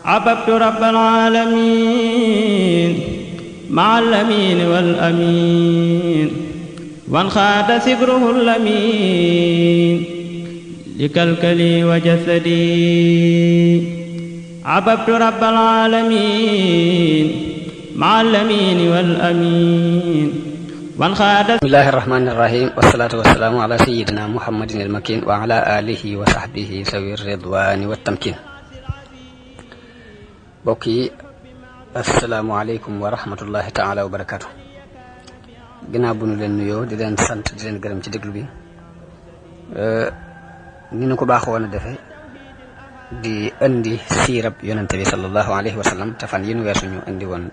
عبدت رب العالمين مع الأمين والأمين وانخاد سبره اللمين لكلكلي وجسدي عبدت رب العالمين مع الأمين والأمين وانخاد. بسم الله الرحمن الرحيم والصلاة والسلام على سيدنا محمد المكين وعلى آله وصحبه ذوي الرضوان والتمكين. bokki asalaamaaleykum wa rahmatullahi taala wa barakaatu. ginnaaw bu nu leen nuyoo di leen sant di leen gërëm ci déglu bi ni nu ko baaxoon a defe di indi siirab yonente bi sallallahu alayhi wa sallam te fan yi nu weesu ñu indi woon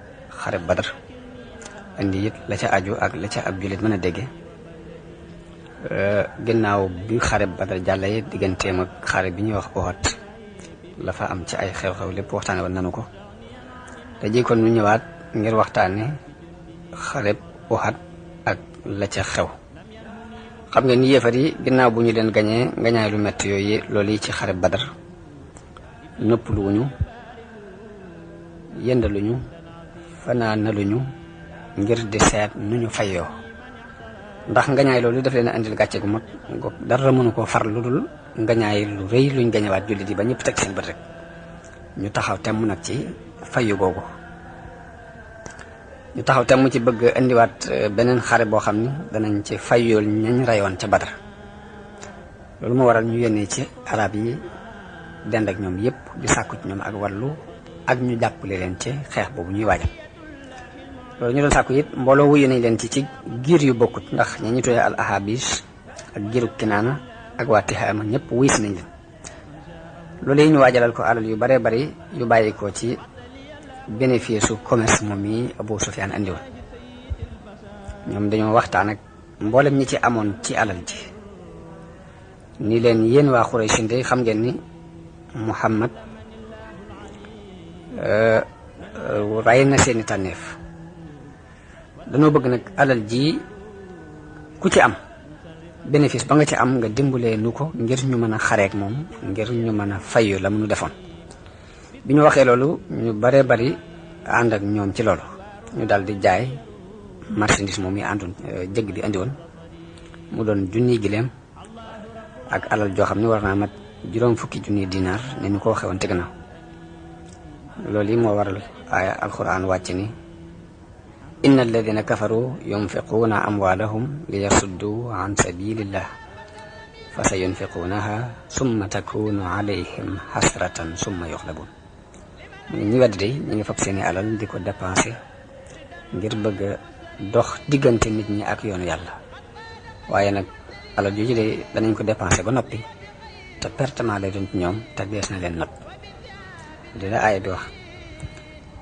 xare Badar indi it la ca aju ak la ca ab jullit mën a dégge ginnaaw bi xare Badar jàllee digganteem ak xare bi ñuy wax Uhud la fa am ci ay xew-xew lépp waxtaane woon nanu ko te jikkoon ñu ñëwaat ngir waxtaane xareb Uhud ak la ca xew. xam nga ni yéefar yi ginnaaw bu ñu leen gañee ngañaay lu metti yooyu loolu yi ci xareb Badar nëppluwuñu yëndaluñu fanaanaluñu ngir di seet nu ñu fayoo ndax ngañaay loolu daf leen a andil gàcce gu mot dara mënu koo far lu dul ngañaay lu rëy luñ gañewaat jullit yi ba ñëpp teg seen bët rek ñu taxaw temm nag ci fayu googu ñu taxaw temm ci bëgg indiwaat beneen xare boo xam ni danañ ci fayool ñañ rayoon ca Badar. loolu moo waral ñu yónnee ci arab yi dend ak ñoom yëpp di sàkku ci ñoom ak wàllu ak ñu jàppale leen ci xeex boobu ñuy waajal. loolu ñu doon sàkku it mbooloo wuyu nañ leen ci giir yu bokkut ndax ñi ñu tuddee al ahabis ak giiru Kinaana ak waa Tihaama ñëpp wuy si nañ leen. loolu yi ñu waajalal ko alal yu baree bari yu bàyyi ko ci bénéfice su commerce moom yi Abu Sufyaan andi woon. ñoom dañoo waxtaan ak mboolem ñi ci amoon ci alal ji ni leen yéen waa Quraysh de xam ngeen ni Muhammad ray na seeni tànneef. dañoo bëgg nag alal ji ku ci am bénéfice ba nga ci am nga dimbalee nu ko ngir ñu mën a xareek moom ngir ñu mën a fayu la mu nu defoon. bi ñu waxee loolu ñu baree bari ànd ak ñoom ci loolu ñu daal di jaay marchandise moom yi àndoon jëgg bi andi woon mu doon junniy gileem ak alal joo xam ne war naa mat juróom fukki junniy dinaar ne ñu ko waxee woon te gannaaw. loolu yi moo waral aaya alquran wàcc ni inna alladina kafaru yunfiquuna amwaalahum li yasuddu an sabilillah fa sa yunfiquunaha summa takunu alayhim hasratan summa yuxlabun. mu ne ñi wedd de ñi ngi fab seeni alal di ko dépensé ngir bëgg a dox diggante nit ñi ak yoonu yàlla waaye nag alal jooju de danañ ko dépensé ba noppi te pertement lay doon ci ñoom te dees na leen not di la aaya bi wax.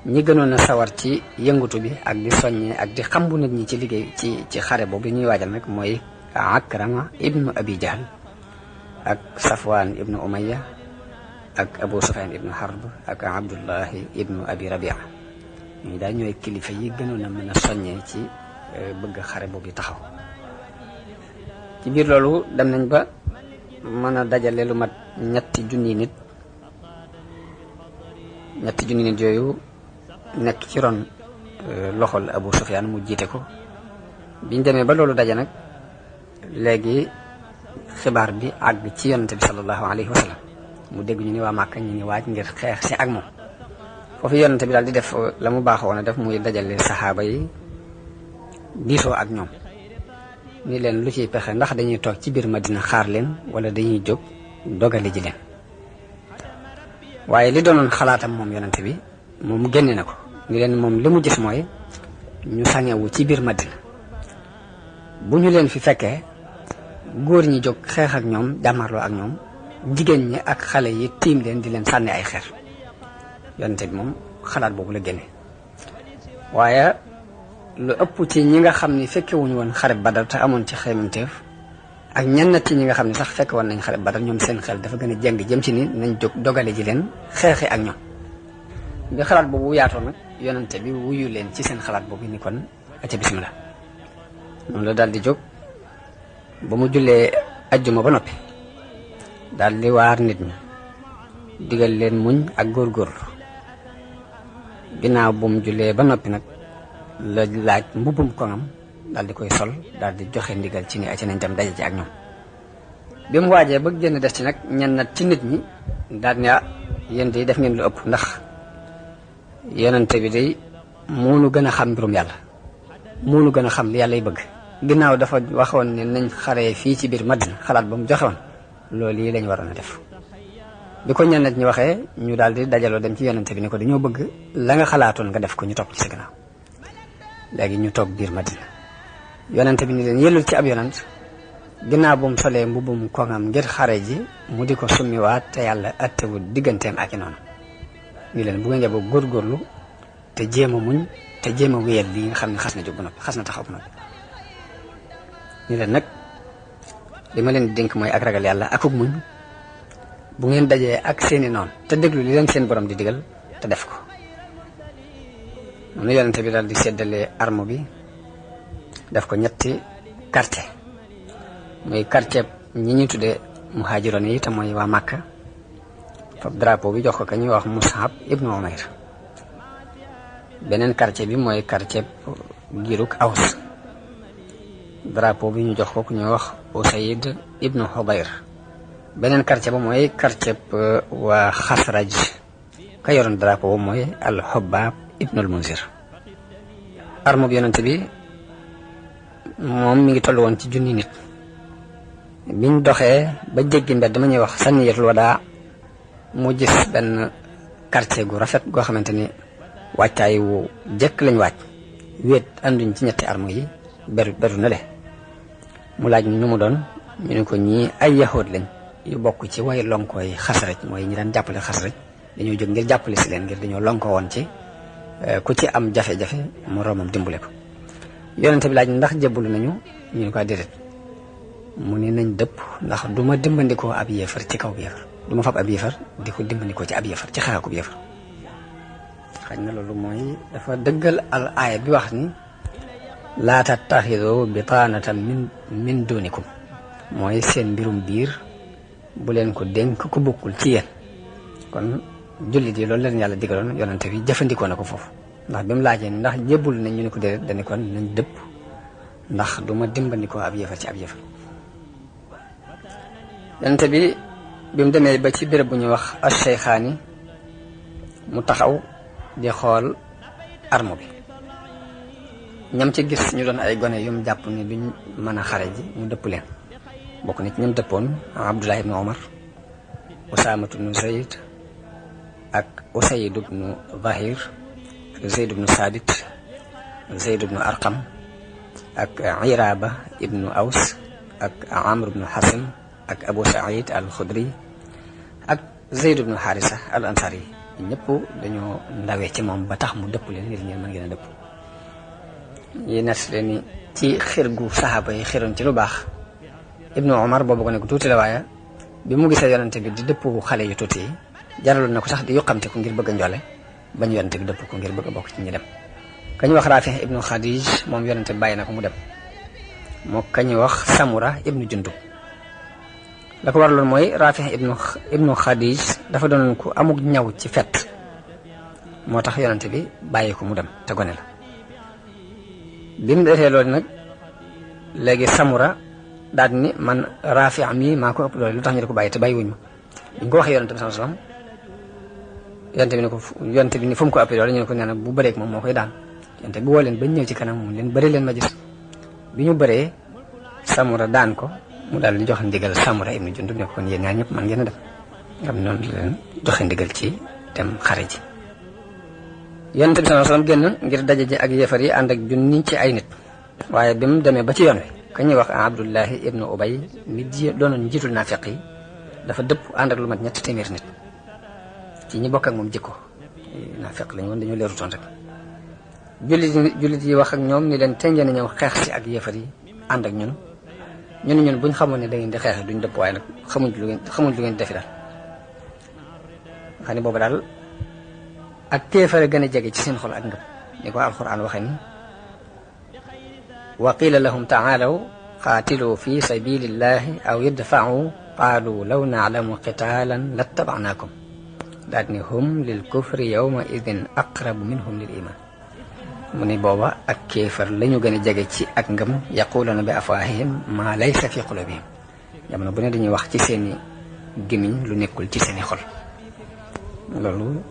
ñi gënoon a sawar ci yëngutu bi ak di soññee ak di xambu nit ñi ci liggéey ci xare boobu ñuy waajal nag mooy Akrama ibnu Abi Jahl ak Safwan ibnu Umayya ak Abu Sufyan ibnu Harb ak Abdullahi ibnu Abi Rabia ñooñu daal ñooy kilifa yi gënoon a mën a soññee ci bëgg xare boobu taxaw. ci biir loolu dem nañ ba mën a dajale lu mat ñetti junni nit yooyu nekk ci ron loxol Abu Sufyaan mu jiite ko. biñ demee ba loolu daje nag léegi xibaar bi àgg ci yonente bi sallallahu alayhi wa sallam mu dégg ñu ni waa Màkka ñu ngi waaj ngir xeex si ak moom. foofu yonente bi daal di def la mu baaxoon a def muy dajale saxaaba yi diisoo ak ñoom ni leen lu ciy pexe ndax dañuy toog ci biir Madina xaar leen wala dañuy jóg dogale ji leen. waaye li doonoon xalaatam moom yonente bi moom génne na ko ni leen moom li mu gis mooy ñu sangewu ci biir Madina bu ñu leen fi fekkee góor ñi jóg xeex ak ñoom jàmmarloo ak ñoom jigéen ñi ak xale yi tiim leen di leen sànni ay xeer. yonente bi moom xalaat boobu la génne waaye lu ëpp ci ñi nga xam ni fekkewuñu woon xare Badar te amoon ci xeemanteef ak ñenn ci ñi nga xam ne sax fekke woon nañ xare Badar ñoom seen xel dafa gën a jeng jëm ci ni nañ jóg dogale ji leen xeexi ak ñoom. bi xalaat boobu yaatoo nag yonente bi wuyu leen ci seen xalaat boobu ni kon acca bismillah. noonu la daal di jóg ba mu jullee ajjuma ba noppi daal di waar nit ñi digal leen muñ ak góorgóorlu ginnaaw bu mu jullee ba noppi nag la laaj mbubbum koŋam daal di koy sol daal di joxe ndigal ci ni ay ci nañ dem daje ci ak ñoom. bi mu waajee ba génn des ci nag ñenn nag ci nit ñi daal ne yéen de def ngeen lu ëpp, ndax yonente bi day moonu gën a xam mbirum yàlla, moonu gën a xam li yàlla y bëgg. ginnaaw dafa waxoon ne nañ xaree fii ci biir Madina, xalaat ba mu joxe woon loolu yi lañ waroon a def. bi ko ñenn nit ñi waxee ñu daal di dajaloo dem ci yonente bi ne ko dañoo bëgg la nga xalaatoon nga def ko, ñu topp ci sa ginnaaw. léegi ñu toog biir Madina, yonente bi ni leen yellul ci ab yonent ginnaaw bu mu solee mbubbum koŋam ngir xare ji mu di ko summiwaat te yàlla attewul digganteem ak i noonu. ni leen bu ngeen yeboo góorgóorlu te jéem a muñ te jéem a wéyal lii nga xam ne xas na jóg ba noppi, xas na taxaw ba noppi. ni leen nag li ma leen di dénk mooy ak ragal yàlla akuk muñ bu ngeen dajee ak seeni noonu te déglu li leen seen borom di digal te def ko. noonu yonente bi daal di séddale arme bi def ko ñetti quartier, muy quartier ñi ñuy tuddee muhaajiroon yi te mooy waa Màkka. fab drapeau bi jox ko ka ñuy wax Mus'ab ibnu Umayr. beneen quartier bi mooy quartier giirug Aws, drapeau bi ñu jox ko ku ñuy wax Usayd ibnu Hudayr. beneen quartier ba mooy quartier waa Xasraj, ka yoroon drapeau ba mooy al-Hubbaab ibnu al-Munzir. arme bi yonente bi moom mi ngi toll woon ci junni nit. biñ doxee ba jéggi mbedd dama ñuy wax Saniyatul Wadaa mu gis benn quartier gu rafet goo xamante ni wàccaay wu jëkk lañ wàcc, wéet ànduñ ci ñetti arme yi, beru na le. mu laaj ñu mu doon, ñu ne ko ñii ay yahood lañ yu bokk ci way lonkooy Xasraj, mooy ñi daan jàppale Xasraj. dañoo jóg ngir jàppale si leen, ngir dañoo lonko woon ci ku ci am jafe-jafe moroomam dimbule ko. yonente bi laaj ndax jébbalu nañu, ñu ne ko déedéet. mu ne nañ dëpp, ndax du ma dimbandikoo ab yéefar ci kaw yéefar, du ma fab ab yéefar di ko dimbandikoo ci ab yéefar, ci xeexakub yéefar. xañ na loolu mooy dafa dëggal al aaya bi wax ni laa tattaxidu bitaanatan min dunikum, mooy seen mbirum biir bu leen ko dénk ku bokkul ci yéen. kon jullit yi loolu leen yàlla digaloon, yonente bi jëfandikoo na ko foofu, ndax bi mu laajee ndax jébbul nañ ñu ne ko déedéet, dañu kon nañ dëpp, ndax du ma dimbandikoo ab yéefar ci ab yéefar. yonente bi mu demee ba ci béréb bu ñuy wax Ash-Shaykhaani mu taxaw di xool arme bi. ñam ci gis ñu doon ay gone yu mu jàpp ni duñ mën a xare ji mu dëpp leen. bokk na ci ñam dëppoon Abdullah ibnu Omar, Usaamatu ibnu Zayd ak Usayd ibnu Zahir, Zayd ibnu Saabit, Zayd ibnu Arqam ak Iraba ibnu Aws ak Amr ibnu Hasim ak Abu Saïd al-Khudri ak Zayd ibnu Harisa al-Ansari. ñëpp dañoo ndawee ci moom ba tax mu dëpp leen ngir ngeen mën ngeen a dëpp. yi nes leen ni ci xir gu saxaaba yi xiroon ci lu baax. Ibnu Omar boobu ko ne ko tuuti la, waaye bi mu gisee yonente bi di dëpp xale yu tuuti yi jaraloon na ko sax di yuqamte ko ngir bëgg a njole bañ yonente bi dëpp ko ngir bëgg a bokk ci ñi dem. kañu wax Rafi ibnu Khadij moom yonente bi bàyyi na ko mu dem, moo kañu wax Samura ibnu Jundub. la ko waraloon mooy Rafi ibnu Khadij dafa doon ku amuk ñaw ci fet, moo tax yonente bi bàyyi ko mu dem te gone la. bi mu defee loolu nag léegi Samura daal ni man Rafi mi maa ko ëpp doole, lu tax ñu di ko bàyyi te bàyyi wuñ ma. bi ñu ko waxee yonente bi sallallahu alayhi wasallam yonente bi ni fu mu ko ëppee doole ñu ne ko nee na bu bëreek moom moo koy daan. yonente bi woo leen bañ ñëw ci kanam mu leen bëri leen ma gis. bi ñu bëree Samura daan ko, mu daal di joxe ndigal Samura ibnu Jundub ne ko kon yéen ñaar ñëpp man ngeen a dem. xam noonu leen joxe ndigal ci dem xare ji. yonente bi sallallahu alayhi wasallam génn ngir daje ji ak yéefar yi ànd ak junni ci ay nit, waaye bi mu demee ba ci yoon wi ka ñuy wax Abdullahi ibnu Ubay mi doonoon njiitul naafiq yi dafa dëpp ànd ak lu mat 300 nit ci ñi bokk ak moom jikko. naafiq lañu woon, dañoo leerutoon rek. jullit yi wax ak ñoom ni leen tey ngeen a ñëw xeex si ak yéefar yi ànd ak ñun buñ xamoon ne da ngeen di xeexe duñ dëpp, waaye nag xamuñ lu ngeen defi daal. xam ne boobu daal ak kéefare gën a jege ci seen xol ak ngëm, ni ko alquran waxe ni wa qila lahum taalaw qaatilu fi sabilillahi aw idfa'u qaalu law na'lamu qitaalan lattaba'naakum daal ni hum lil kufri yawma idin aqrabu minhum lil iman mu ni booba ak kéefar la ñu gën a jege ci ak ngëm yaquluna bi afwahihim ma laysa fi qulubihim jamono bu ne dañuy wax ci seeni gémmiñ lu nekkul ci seeni xol loolu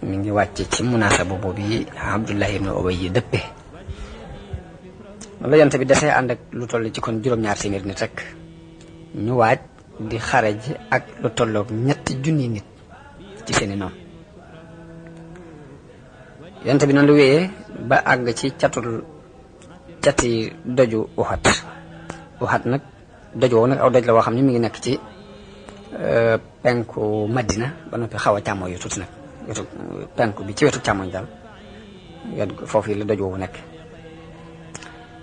mi ngi wàcc ci munaasaba boobu yi Abdullah ibn Ubay yi dëppe la yonent bi desee ànd ak lu toll ci kon juróom-ñaar téeméer nit rek ñu waaj di xare ji ak lu tolloog 3,000 nit ci seeni noonu yonent bi noonu lu wéyee ba àgg ci cati doju Uhud nag doj woowu nag aw doj la woo xam ne mi ngi nekk ci penku Madina ba noppi xaw a càmmooñ yu tuuti nag wetu penku bi ci wetu càmmooñ daal foofu yi la doj woowu nekk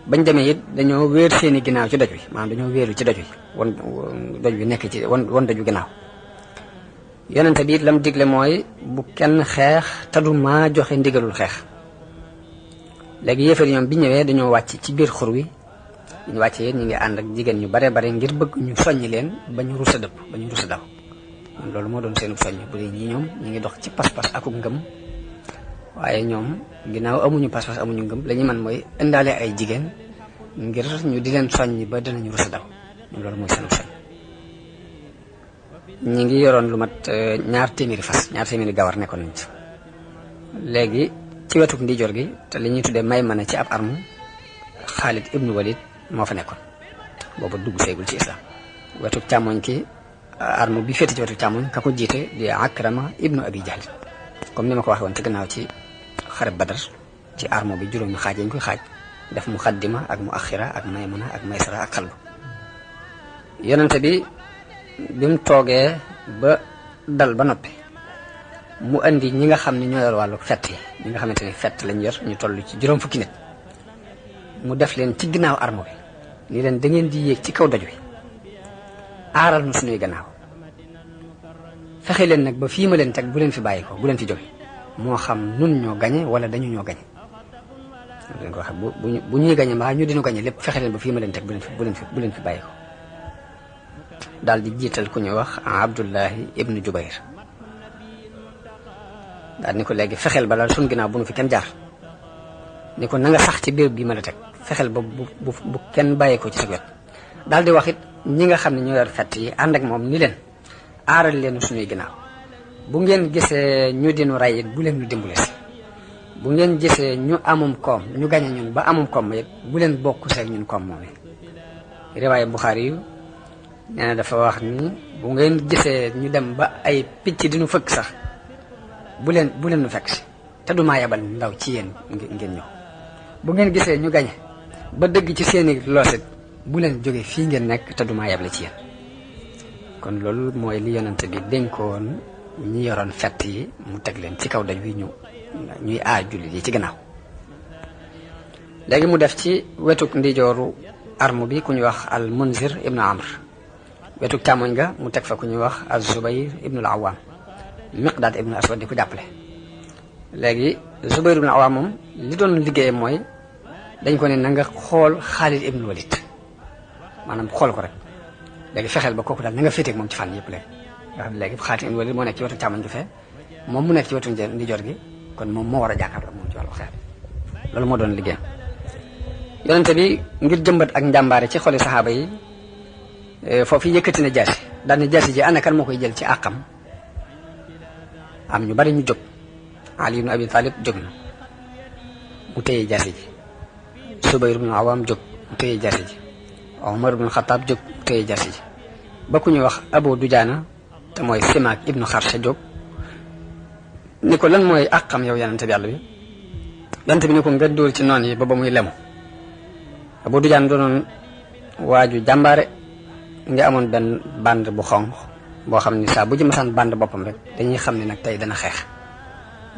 bañ demee it dañoo wéer seeni ginnaaw ci doj wi maanaam dañoo wéeru ci doj wi wan doj wi nekk ci wan doj wi ginnaaw yonente bi it lam digle mooy bu kenn xeex te du maa joxe ndigalul xeex léegi yéefar ñoom bi ñëwee dañoo wàcc ci biir xur wi ñu wàccee ñu ngi ànd ak jigéen ñu bare bare ngir bëgg ñu soññi leen ba ñu rusa dëpp ba ñu rusa daw loolu moo doon seenu soññ bu dee ñii ñoom ñu ngi dox ci pas-pas akuk ngëm waaye ñoom ginnaaw amuñu pas-pas amuñu ngëm la ñu mën mooy indaale ay jigéen ngir ñu di leen soññi ba dinañu rusa daw loolu mooy seenu soññ ñi ngi yoroon lu mat 200 fas 200 gawar nekkoon nañ ci léegi ci wetuk ndijoor gi te li ñuy tuddee may mën a ci ab arme Xaalid ibnu Walid moo fa nekkoon boobu dugg seegul ci islam wetuk càmmoñ ki arme bi féete ci wetuk càmmoñ ka ko jiite di Akrama ibnu Abi Jahl comme ni ma ko waxee woon ci gannaaw ci xare Badar ci arme bi juróomi xaaj yañ koy xaaj def muqaddima ak muaxira ak maymuna ak maysara ak xalbu yonente bi mu toogee ba dal ba noppi mu andi ñi nga xam ne ñoo yor wàllu fett yi ñi nga xamante ni fett lañ yor ñu toll ci juróom fukki nit mu def leen ci ginnaaw arme bi ni leen da ngeen di yéeg ci kaw doj wi aaral nu suñuy gannaaw fexe leen nag ba fii ma leen teg bu leen fi bàyyi ko bu leen fi jóge moo xam nun ñoo gañe wala dañu ñoo gañe leen ko wax bu ñuy gañe mbaa ñu dinu gañe lépp fexe leen ba fii ma leen teg bu leen fi bàyyi ko daal di jiital ku ñuy wax Abdullahi ibnu Jubayr daal ni ko léegi fexeel ba daal suñ ginnaaw bu nu fi kenn jaar ni ko na nga sax ci biir bi ma la teg fexeel ba bu kenn bàyyi ko ci sa wet daal di wax it ñi nga xam ne ñoo yor fett yi ànd ak moom ni leen aaral leen suñuy ginnaaw bu ngeen gisee ñu dinu ray it bu leen ñu dimbale si bu ngeen gisee ñu amum koom ñu gañe ñun ba amum koom it bu leen bokk seeg ñun koom moom riwaaye Buxaari yu nee na dafa wax ni bu ngeen gisee ñu dem ba ay picc dinu fëkk sax bu leen nu fekk si te du maa yabal ndaw ci yéen ngeen ñëw bu ngeen gisee ñu gañe ba dëgg ci seeni loosit bu leen jóge fii ngeen nekk te du maa yabale ci yéen kon loolu mooy li yonante bi dénkoon ñi yoroon fett yi mu teg leen ci kaw daj wi ñuy aar jullit yi ci gannaaw léegi mu def ci wetuk ndijooru arme bi ku ñuy wax al Munzir ibnu Amr wetuk càmmoñ ga mu teg fa ku ñuy wax az Zubayr ibnu al Awam Miqdaad ibnu Aswad di ko jàppale léegi Zubayr ibnu Awam moom li doon liggéeyam mooy dañ ko ne na nga xool Xaalid ibnu Walid maanaam xool ko rek léegi fexeel ba kooku daal na nga féeteeg moom ci fànn yëpp léegi nga xam ne léegi Xaalid ibnu Walid moo nekk ci wetu càmmoñ gi fee moom mu nekk ci wetu ndijoor gi kon moom moo war a jàkkaarloo moom ci wàllu xeex loolu moo doon liggéeyam yonente bi ngir jëmbat ak njàmbaare ci xoli saxaaba yi foofu yëkkati na jaasi daal ne jaasi ji ana kan moo koy jël ci àqam am ñu bari ñu jóg Ali ibn Abi Talib jóg na mu téye jaasi ji Subayr ibn Awam jóg mu téye jaasi ji Omar ibn Khattab jóg mu téye jaasi ji ba ku ñuy wax Abu Dujaana te mooy Simaak ibnu Xarsa jóg ni ko lan mooy àqam yow yonente bi yàlla bi yonente bi ni ko nga dóor ci noon yi ba muy lemu Abu Dujaana doonoon waaju jàmbaare nga amoon benn bande bu xonq boo xam ni saa bu ci masaan bande boppam rek dañuy xam ne nag tey dana xeex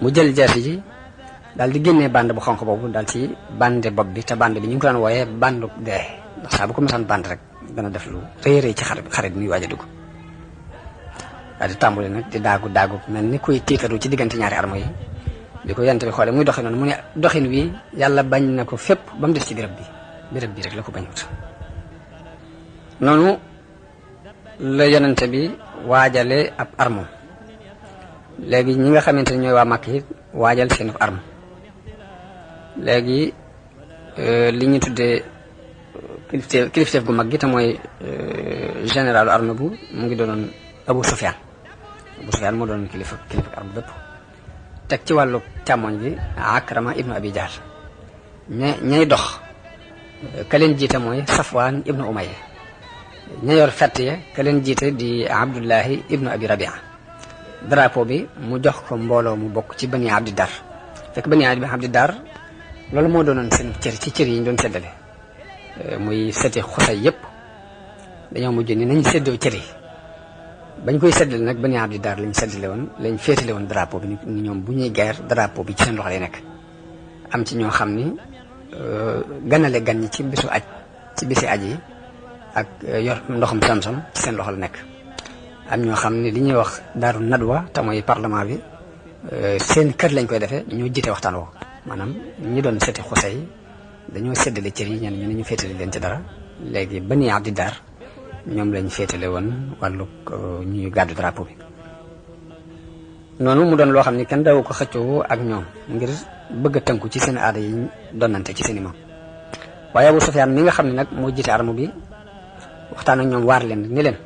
mu jël jaasi ji daal di génnee bande bu xonq boobu daal ci bande bopp bi te bande bi ñu ngi ko daan wooyee bandu dee ndax saa bu ko masaan bande rek dana def lu rëy rëy ci xare bi muy waaj a dugg daal di tàmbali nag di daagu mel ni kuy tiitaru ci diggante ñaari armo yi di ko yonent bi xoolee muy doxin noonu mu ne doxin wi yàlla bañ na ko fépp ba mu des ci béréb bi rek la ko bañut noonu la yonente bi waajale ab armom léegi ñi nga xamante ne ñooy waa Màkk yi waajal seen arme léegi li ñu tuddee kilifteef gu mag gi te mooy général arme bu mu ngi doonoon Abu Sufyaan moo doon kilifa arme bépp teg ci wàllu càmmoñ bi Akrama ibnu Abi Jahl ñay dox ka leen jiite mooy Safwaan ibnu Umayya ña yor fett ya ka leen jiite di Abdullahi ibnu Abi Rabia drapeau bi mu jox ko mbooloo mu bokk ci Bani Abdi Dar fekk Bani Abdi Dar loolu moo doonoon seen cër ci cër yi ñu doon séddale muy seti Xusay yëpp dañoo mujj ni nañ séddoo cër yi bañ koy séddale nag Bani Abdi Dar lañ féetale woon drapeau bi ni ñoom bu ñuy guerre drapeau bi ci seen loxo lay nekk am ci ñoo xam ni ganale gan ñi ci bisi aj yi ak yor ndoxam Samsam ci seen loxo la nekk am ñoo xam ne li ñuy wax daaru nadwa te mooy parlement bi seen kër lañ koy defee ñoo jiite waxtaan woo maanaam ñi doon seti Xusay dañoo séddale cër yi ñenn ñu ne ñu féetale leen ci dara léegi Bani Abdi Dar ñoom lañ féetale woon wàllu ñuy gàddu drapeau bi noonu mu doon loo xam ne kenn daw ko xëccoo ak ñoom ngir bëgg a tënku ci seen aada yi donnante ci seen i maam waaye Abu Sufyaan mi nga xam ne nag moo jiite arme bi waxtaan ak ñoom waar leen ni leen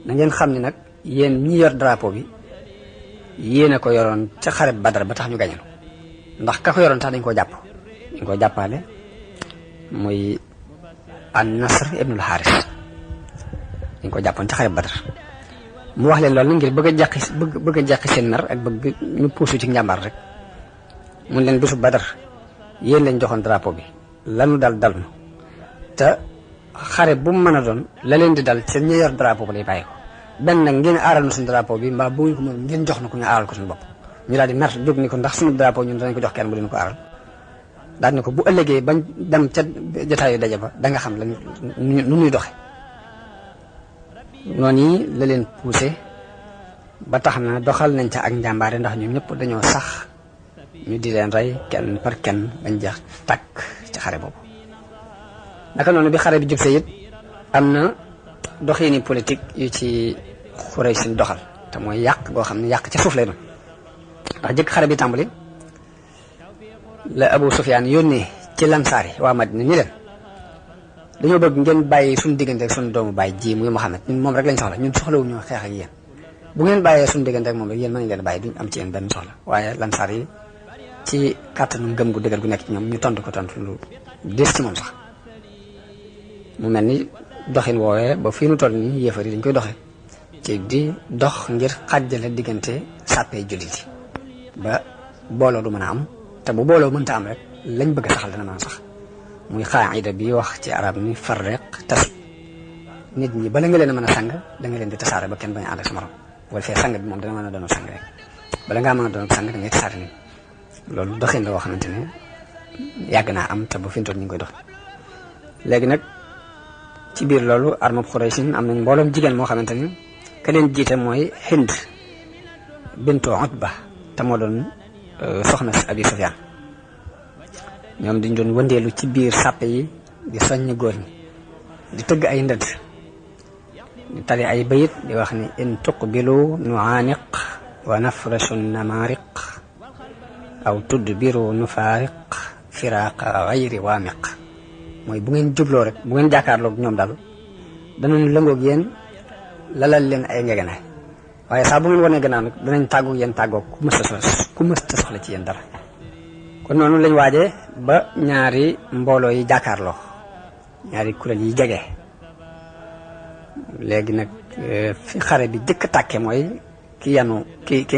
na ngeen xam ne nag yéen ñi yor drapeau bi yéen a ko yoroon ca xare Badar ba tax ñu gañal ndax ka ko yoroon tax dañ koo jàppale muy an-Nasr ibnul Haaris dañ ko jàppoon ca xare Badar mu wax leen loolu na ngir bëgg a jàqi seen mer ak bëgg ñu puusu ci njàmbaar rek mun leen bisu Badar yéen lañ joxoon drapeau bi lanu dal nu te xare bu mu mën a doon la leen di dal seen ñi yor drapeau bi lay bàyyi ko benn nag ngeen aaral na suñu drapeau bi mbaa bu ñu ko mën ngeen jox na ko ñu aaral ko suñu bopp ñu daal di mer jóg ni ko ndax suñu drapeau ñun danañ ko jox kenn bu leen ko aaral daal ni ko bu ëllëgee bañ dem ca jotaayu daje ba da nga xam la nu ñuy doxe noonu yi la leen poussé ba tax na doxal nañ ca ak njàmbaare ndax ñoom ñëpp dañoo sax ñu di leen rey kenn par kenn bañ jeex tàkk ci xare boobu naka noonu bi xare bi jub see it am na doxiini politique yu ci Xuraysh doxal te mooy yàq goo xam ne yàq ci suuf lay doon ndax jëkk xare bi tàmbali la Abu Sufyaan yónnee ci lansaar yi waa Madina ni leen dañoo bëgg ngeen bàyyi suñu diggante ak suñu doomu baay ji muy Muhammad ñun moom rek lañ soxla ñun soxlawu ñoo xeex ak yéen bu ngeen bàyyee suñu diggante ak moom rek yéen mën ngeen bàyyi duñ am ci yéen benn soxla waaye lansaar yi ci kàttanu ngëm gu dëggal gu nekk ci ñoom ñu tontu lu des ci moom sax mu mel ni doxin woowee ba fii nu toll nii yéefar yi dañ koy doxe ci di dox ngir xàjjale diggante sàppee jullit yi ba booloo du mën a am te bu booloo mënta am rek lañ bëgg a saxal dana mën a sax muy xaayida bi wax ci arab ni farreq tas nit ñi bala nga leen a mën a sang da nga leen di tasaare ba kenn bañ a ànd ak sa morom wala fee sang bi moom dana mën a doon sang rek bala ngaa mën a doon sang da ngay tasaare nit loolu doxin la woo xamante ne yàgg naa am te ba fi mu toll ñu ngi koy dox léegi nag ci biir loolu armab Xuraysin am nañ mbooloom jigéen moo xamante ni ka leen jiite mooy Hind bintu Utba te moo doon soxna si Abi Sufyaan ñoom dañ doon wëndeelu ci biir sàppe yi di soññ góor ñi di tëgg ay ndënd di tali ay bayit di wax ni in tuqbilu nuaaniq wa nafrashu namariq aw tudbiru nufaariq firaqa gayri waamiq mooy bu ngeen jubloo rek bu ngeen jàkkaarloog ñoom daal danañ lëngoog yéen lalal leen ay ngegenaay waaye saa bu ngeen wanee gannaaw nag danañ tàggoog yéen tàggoog ku mësta soxla ci yéen dara kon noonu lañ waajee ba ñaari mbooloo yi jàkkaarloo ñaari kuréel yi jege léegi nag fi xare bi jëkk tàkke mooy ki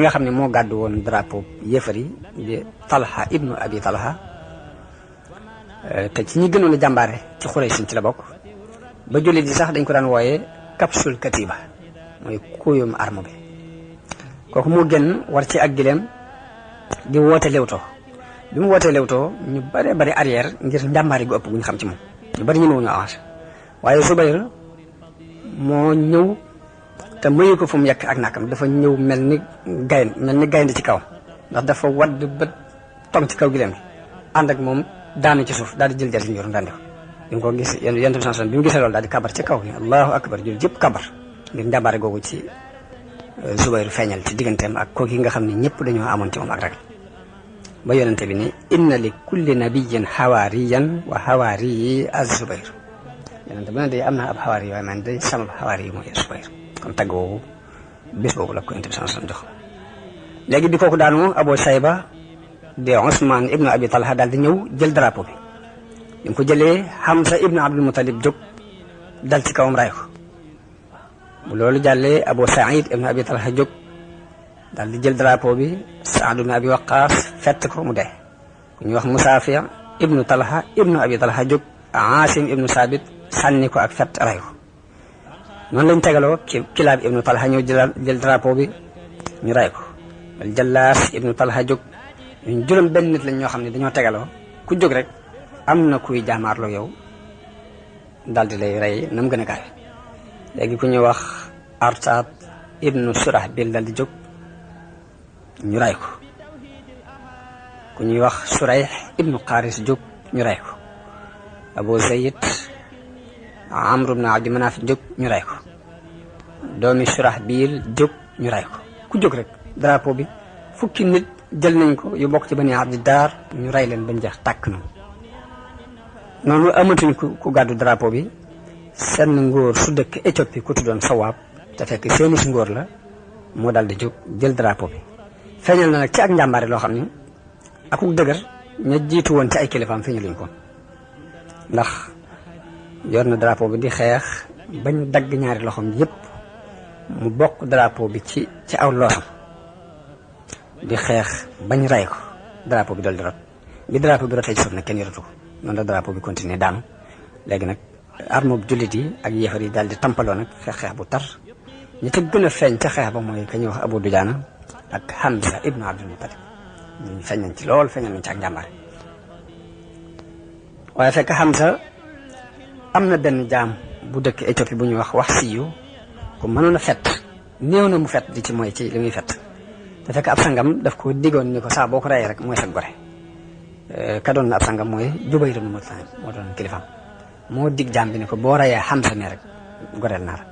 nga xam ne moo gàddu woon drapeau yéefar yi di Talha ibnu Abi Talha te ci ñi gënoon a jàmbaare ci Xuraysh ci la bokk ba jullit yi sax dañ ko daan wooyee capsule katiba mooy kuyum arme bi kooku moo gën war ci ak gileem di woote lewtoo bi mu wootee lewtoo ñu bari arrière ngir njàmbaari gu ëpp gu ñu xam ci moom ñu bari ñu ñu avancé waaye Zubayr moo ñëw te mayu ko fu mu yekk ak nakam dafa ñëw mel ni gaynde ci kaw ndax dafa wadd ba tong ci kaw gileem bi ànd ak moom daanu ci suuf daal di jël jariñ yor ndandi ko bi mu ko gis yonent bi sallallahu alayhi wasallam bi mu gisee loolu daal di kabar ci kaw ni allahu akbar jul jëpp kabar ngir njàmbaare googu ci Zubayr feeñal ci digganteem ak kooki nga xam ne ñëpp dañoo amoon ci moom ak ragal ba yonente bi ni inna li kulli nabiyyin xawaariyan wa xawaariyi az-Zubayr yonente bu ne day am na ab xawaari waaye man day sama xawaari yi mooy Zubayr kon tagg boobu bés boobu la ko yonente bi sallallahu alayhi wasallam jox léegi di kooku daanu Abu Shayba de Ousmane ibnu Abi Talha daal di ñëw jël drapeau bi bi mu ko jëlee Hamza ibnu Abdul Muttalib jóg dal ci kawam ray ko bu loolu jàllee Abu Saïd ibnu Abi Talha jóg daal di jël drapeau bi Saad ibnu Abi Waqqas fett ko mu dee ku ñuy wax Musaafi ibnu Talha ibnu Abi Talha jóg Aasim ibnu Saabit sànni ko ak fett ray ko noonu lañ tegaloo Kilaab ibnu Talha ñëw jël drapeau bi ñu ray ko wal Jallaas ibnu Talha jóg ñun juróom benn nit lañ ñoo xam ne dañoo tegaloo ku jóg rek am na kuy jaamaarloo yow daal di lay rey nam gën a gaawe léegi ku ñuy wax Artaad ibnu Surahbil daal di jóg ñu ray ko ku ñuy wax Surayh ibnu Qaris jóg ñu ray ko Abu Zayd Amr ibnu Abdi Manaf jóg ñu ray ko doomi Surahbil jóg ñu ray ko ku jóg rek drapeau bi fukki nit jël nañ ko yu bokk ci Bani Abdi Daar ñu rey leen bañ jeex tàkk noonu amatuñ ku gàddu drapeau bi seen ngóor su dëkk Éthiopie ku tuddoon Sawaab te fekk seeni si ngóor la moo daal di jóg jël drapeau bi feeñal na nag ci ak njàmbaare loo xam ni akuk dëgër ña jiitu woon ci ay kilifaam feeñaluñ ko ndax yor na drapeau bi di xeex bañ dagg ñaari loxoom yépp mu bokk drapeau bi ci aw loosam di xeex bañ ray ko drapeau bi dal di rot bi drapeau bi rotee ci suuf nag kenn yoratu ko noonu la drapeau bi continuer daanu léegi nag arme jullit yi ak yéefar yi daal di tampaloo nag xeex bu tar ñi ca gën a feeñ ca xeex ba mooy ka ñuy wax Abu Dujaana ak Hamza ibnu Abdul Muttalib ñu feeñ nañ ci lool feeñal nañ ci ak njàmbaare waaye fekk Hamza am na benn jaam bu dëkk Éthiopie bu ñuy wax Siyu ku mënoon a fett néew na mu fett di ci mooy ci li muy fett te fekk ab sangam daf ko diggoon ni ko saa boo ko reyee rek mooy sa gore ka doon na ab sangam mooy Jubayr ibn Mut'im moo doon kilifaam moo dig jaam bi ni ko boo reyee Hamza ne rek goreel naa la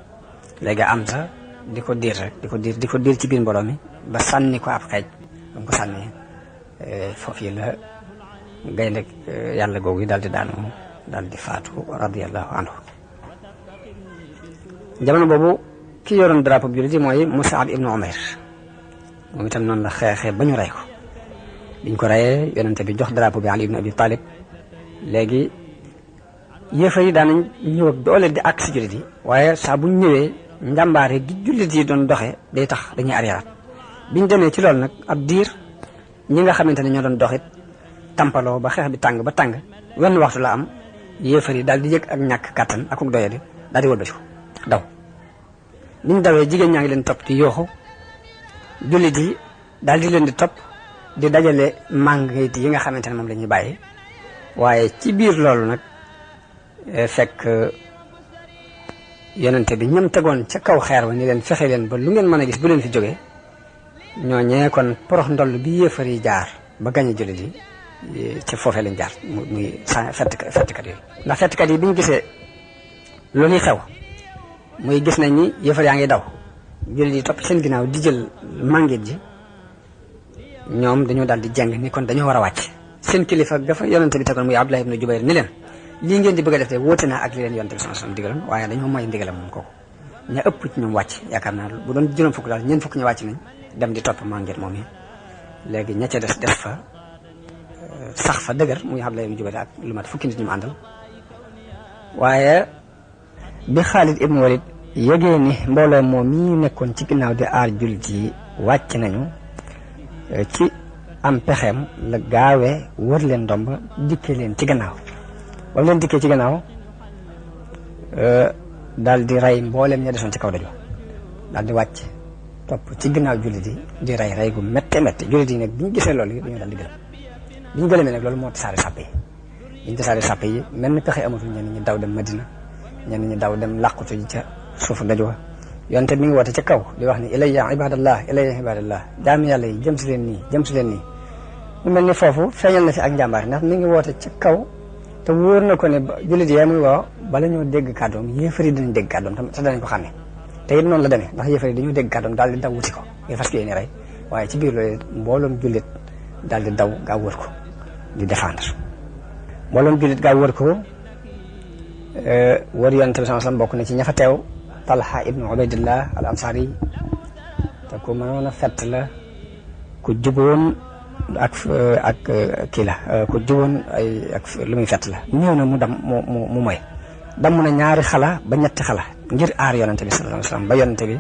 léegi Hamza di ko diir rek di ko diir ci biir mbooloo mi ba sànni ko ab xeej ba mu ko sànni foofu yi la gaynde yàlla googu yi daal di daanu daal di faatu radiyallahu anhu jamono boobu ki yoroon drapeau bi jullit yi mooy Mus'ab ibnu Umayr moom itam noonu la xeexee ba ñu rey ko biñ ko reyee yonente bi jox drapeau bi Ali ibn Abi Talib léegi yéefar yi daanañ ñëw ak doole di àgg si jullit yi waaye saa buñ ñëwee njàmbaare gi jullit yi doon doxee day tax dañuy arriéraat biñ demee ci loolu nag ab diir ñi nga xamante ne ñoo doon doxit tampaloo ba xeex bi tàng ba tàng wenn waxtu la am yéefar yi daal di yëg ak ñàkk kàttan akuk doyadi daal di wëlbatiku daw niñ dawee jigéen ñaa ngi leen topp di yooxu jullit yi daal di leen di topp di dajale màngit yi nga xamante ne moom la ñuy bàyyi waaye ci biir loolu nag fekk yonente bi ñam tegoon ca kaw xeer wa ni leen fexe leen ba lu ngeen mën a gis bu leen fi jógee ñooñee kon porox ndoll bi yéefar yi jaar ba gañe jullit yi ca foofee lañ jaar muy fettkat yooyu ndax fettkat yi bi ñu gisee loolu yi xew muy gis nañ ni yéefar yaa ngi daw jullit yi topp seen ginnaaw di jël màngit ji ñoom dañoo daal di jàng ni kon dañoo war a wàcc seen kilifa dafa yonente bi tegoon muy Abdullah ibn Jubayr ni leen lii ngeen di bëgg a def te wóote naa ak li leen yonente bi sallallahu alayhi wasallam digaloon waaye dañoo may ndigalam moom kooku ña ëpp ci ñoom wàcc yaakaar naa bu doon juróom fukk daal ñeent fukk ñu wàcc nañ dem di topp màngit moom yi léegi ña ca des fa sax fa dëgër muy Abdullah ibn Jubayr ak lu mat fukki nit ñu mu àndal waaye bi Xaalid ibn Walid yëgee ni mbooloo moom mi nekkoon ci ginnaaw di aar jullit yi wàcc nañu ci am pexeem la gaawee wër leen ndomb dikkee leen ci gannaaw ba leen dikkee ci gannaaw daal di rey mbooleem ña desoon ci kaw dajo daal di wàcc topp ci ginnaaw jullit yi di rey gu métte métte jullit yi nag bi ñu gisee loolu yi dañoo daal di gëlëm bi ñu gëlëmee nag loolu moo tasaare sàppe yi bi ñu tasaare sàppe yi mel ni pexe amatul ñenn ñi daw dem Madina ñenn ñi daw dem làqutu ji ca suufu daj wa yonte mi ngi woote ca kaw di wax ni ilayya ibadallah jaami yàlla yi jëm si leen nii mu mel ni foofu feeñal na fi ak njàmbaar ndax mi ngi woote ca kaw te wóor na ko ne jullit yee muy woo bala ñoo dégg kàddoom yéefar yi dinañ dégg kàddoom te danañ ko xàmme te it noonu la demee ndax yéefar yi dañoo dégg kàddoom daal di daw wuti ko ngir fas yéene rey waaye ci biir loolu mbooloom jullit daal di daw gaaw wër ko di défendre mbooloom jullit gaaw wër ko wër yonent bi sallallahu alayhi wasallam bokk na ci ña fa teew Talha ibnu Ubaydillah al Ansari te ku mënoon a fett la ku juboon ak kii la ku juboon ak lu muy fett la ñëw na mu dam mu moy damm na ñaari xala ba ñetti xala ngir aar yonente bi sallallahu alayhi wasallam ba yonente bi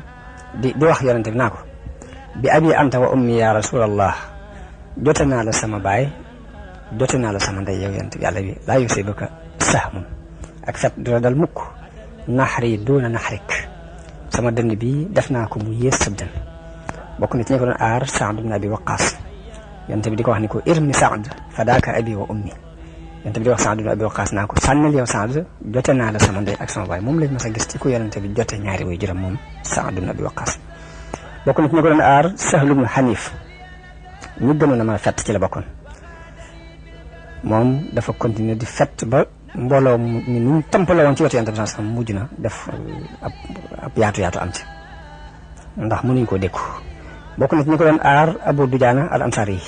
di wax yonente bi naa ko bi abi anta wa ummi ya rasulallah jote naa la sama baay jote naa la sama ndey yow yonente bi yàlla bi laa yusibuka sahmun ak fet du la dal mukk naxari duuna naxarik sama dënn bi def naa ko mu yées sab dënn bokk na ci ñi ko doon aar Saad ibn Abi Waqaas yonente bi di ko wax ni ko irmi Saad fadaaka abi wa ummi yonente bi di wax Saad ibn Abi Waqaas naa ko sànnil yow Saad jote naa la sama ndey ak sama baay moom lañ mas a gis ci ku yonente bi jote ñaari way juram moom Saad ibn Abi Waqaas bokk na ci ñi ko doon aar Sahl ibn Hanif ñu gënoon a mën a fett ci la bokkoon moom dafa continuer di fett ba mbooloo mi ñu tampale woon ci wetu yonente bi sallallahu alayhi wasallam mujj na def ab yaatu am ci ndax mënuñ koo dékku bokk na ci ñi ko doon aar Abu Dujaana al Ansari yi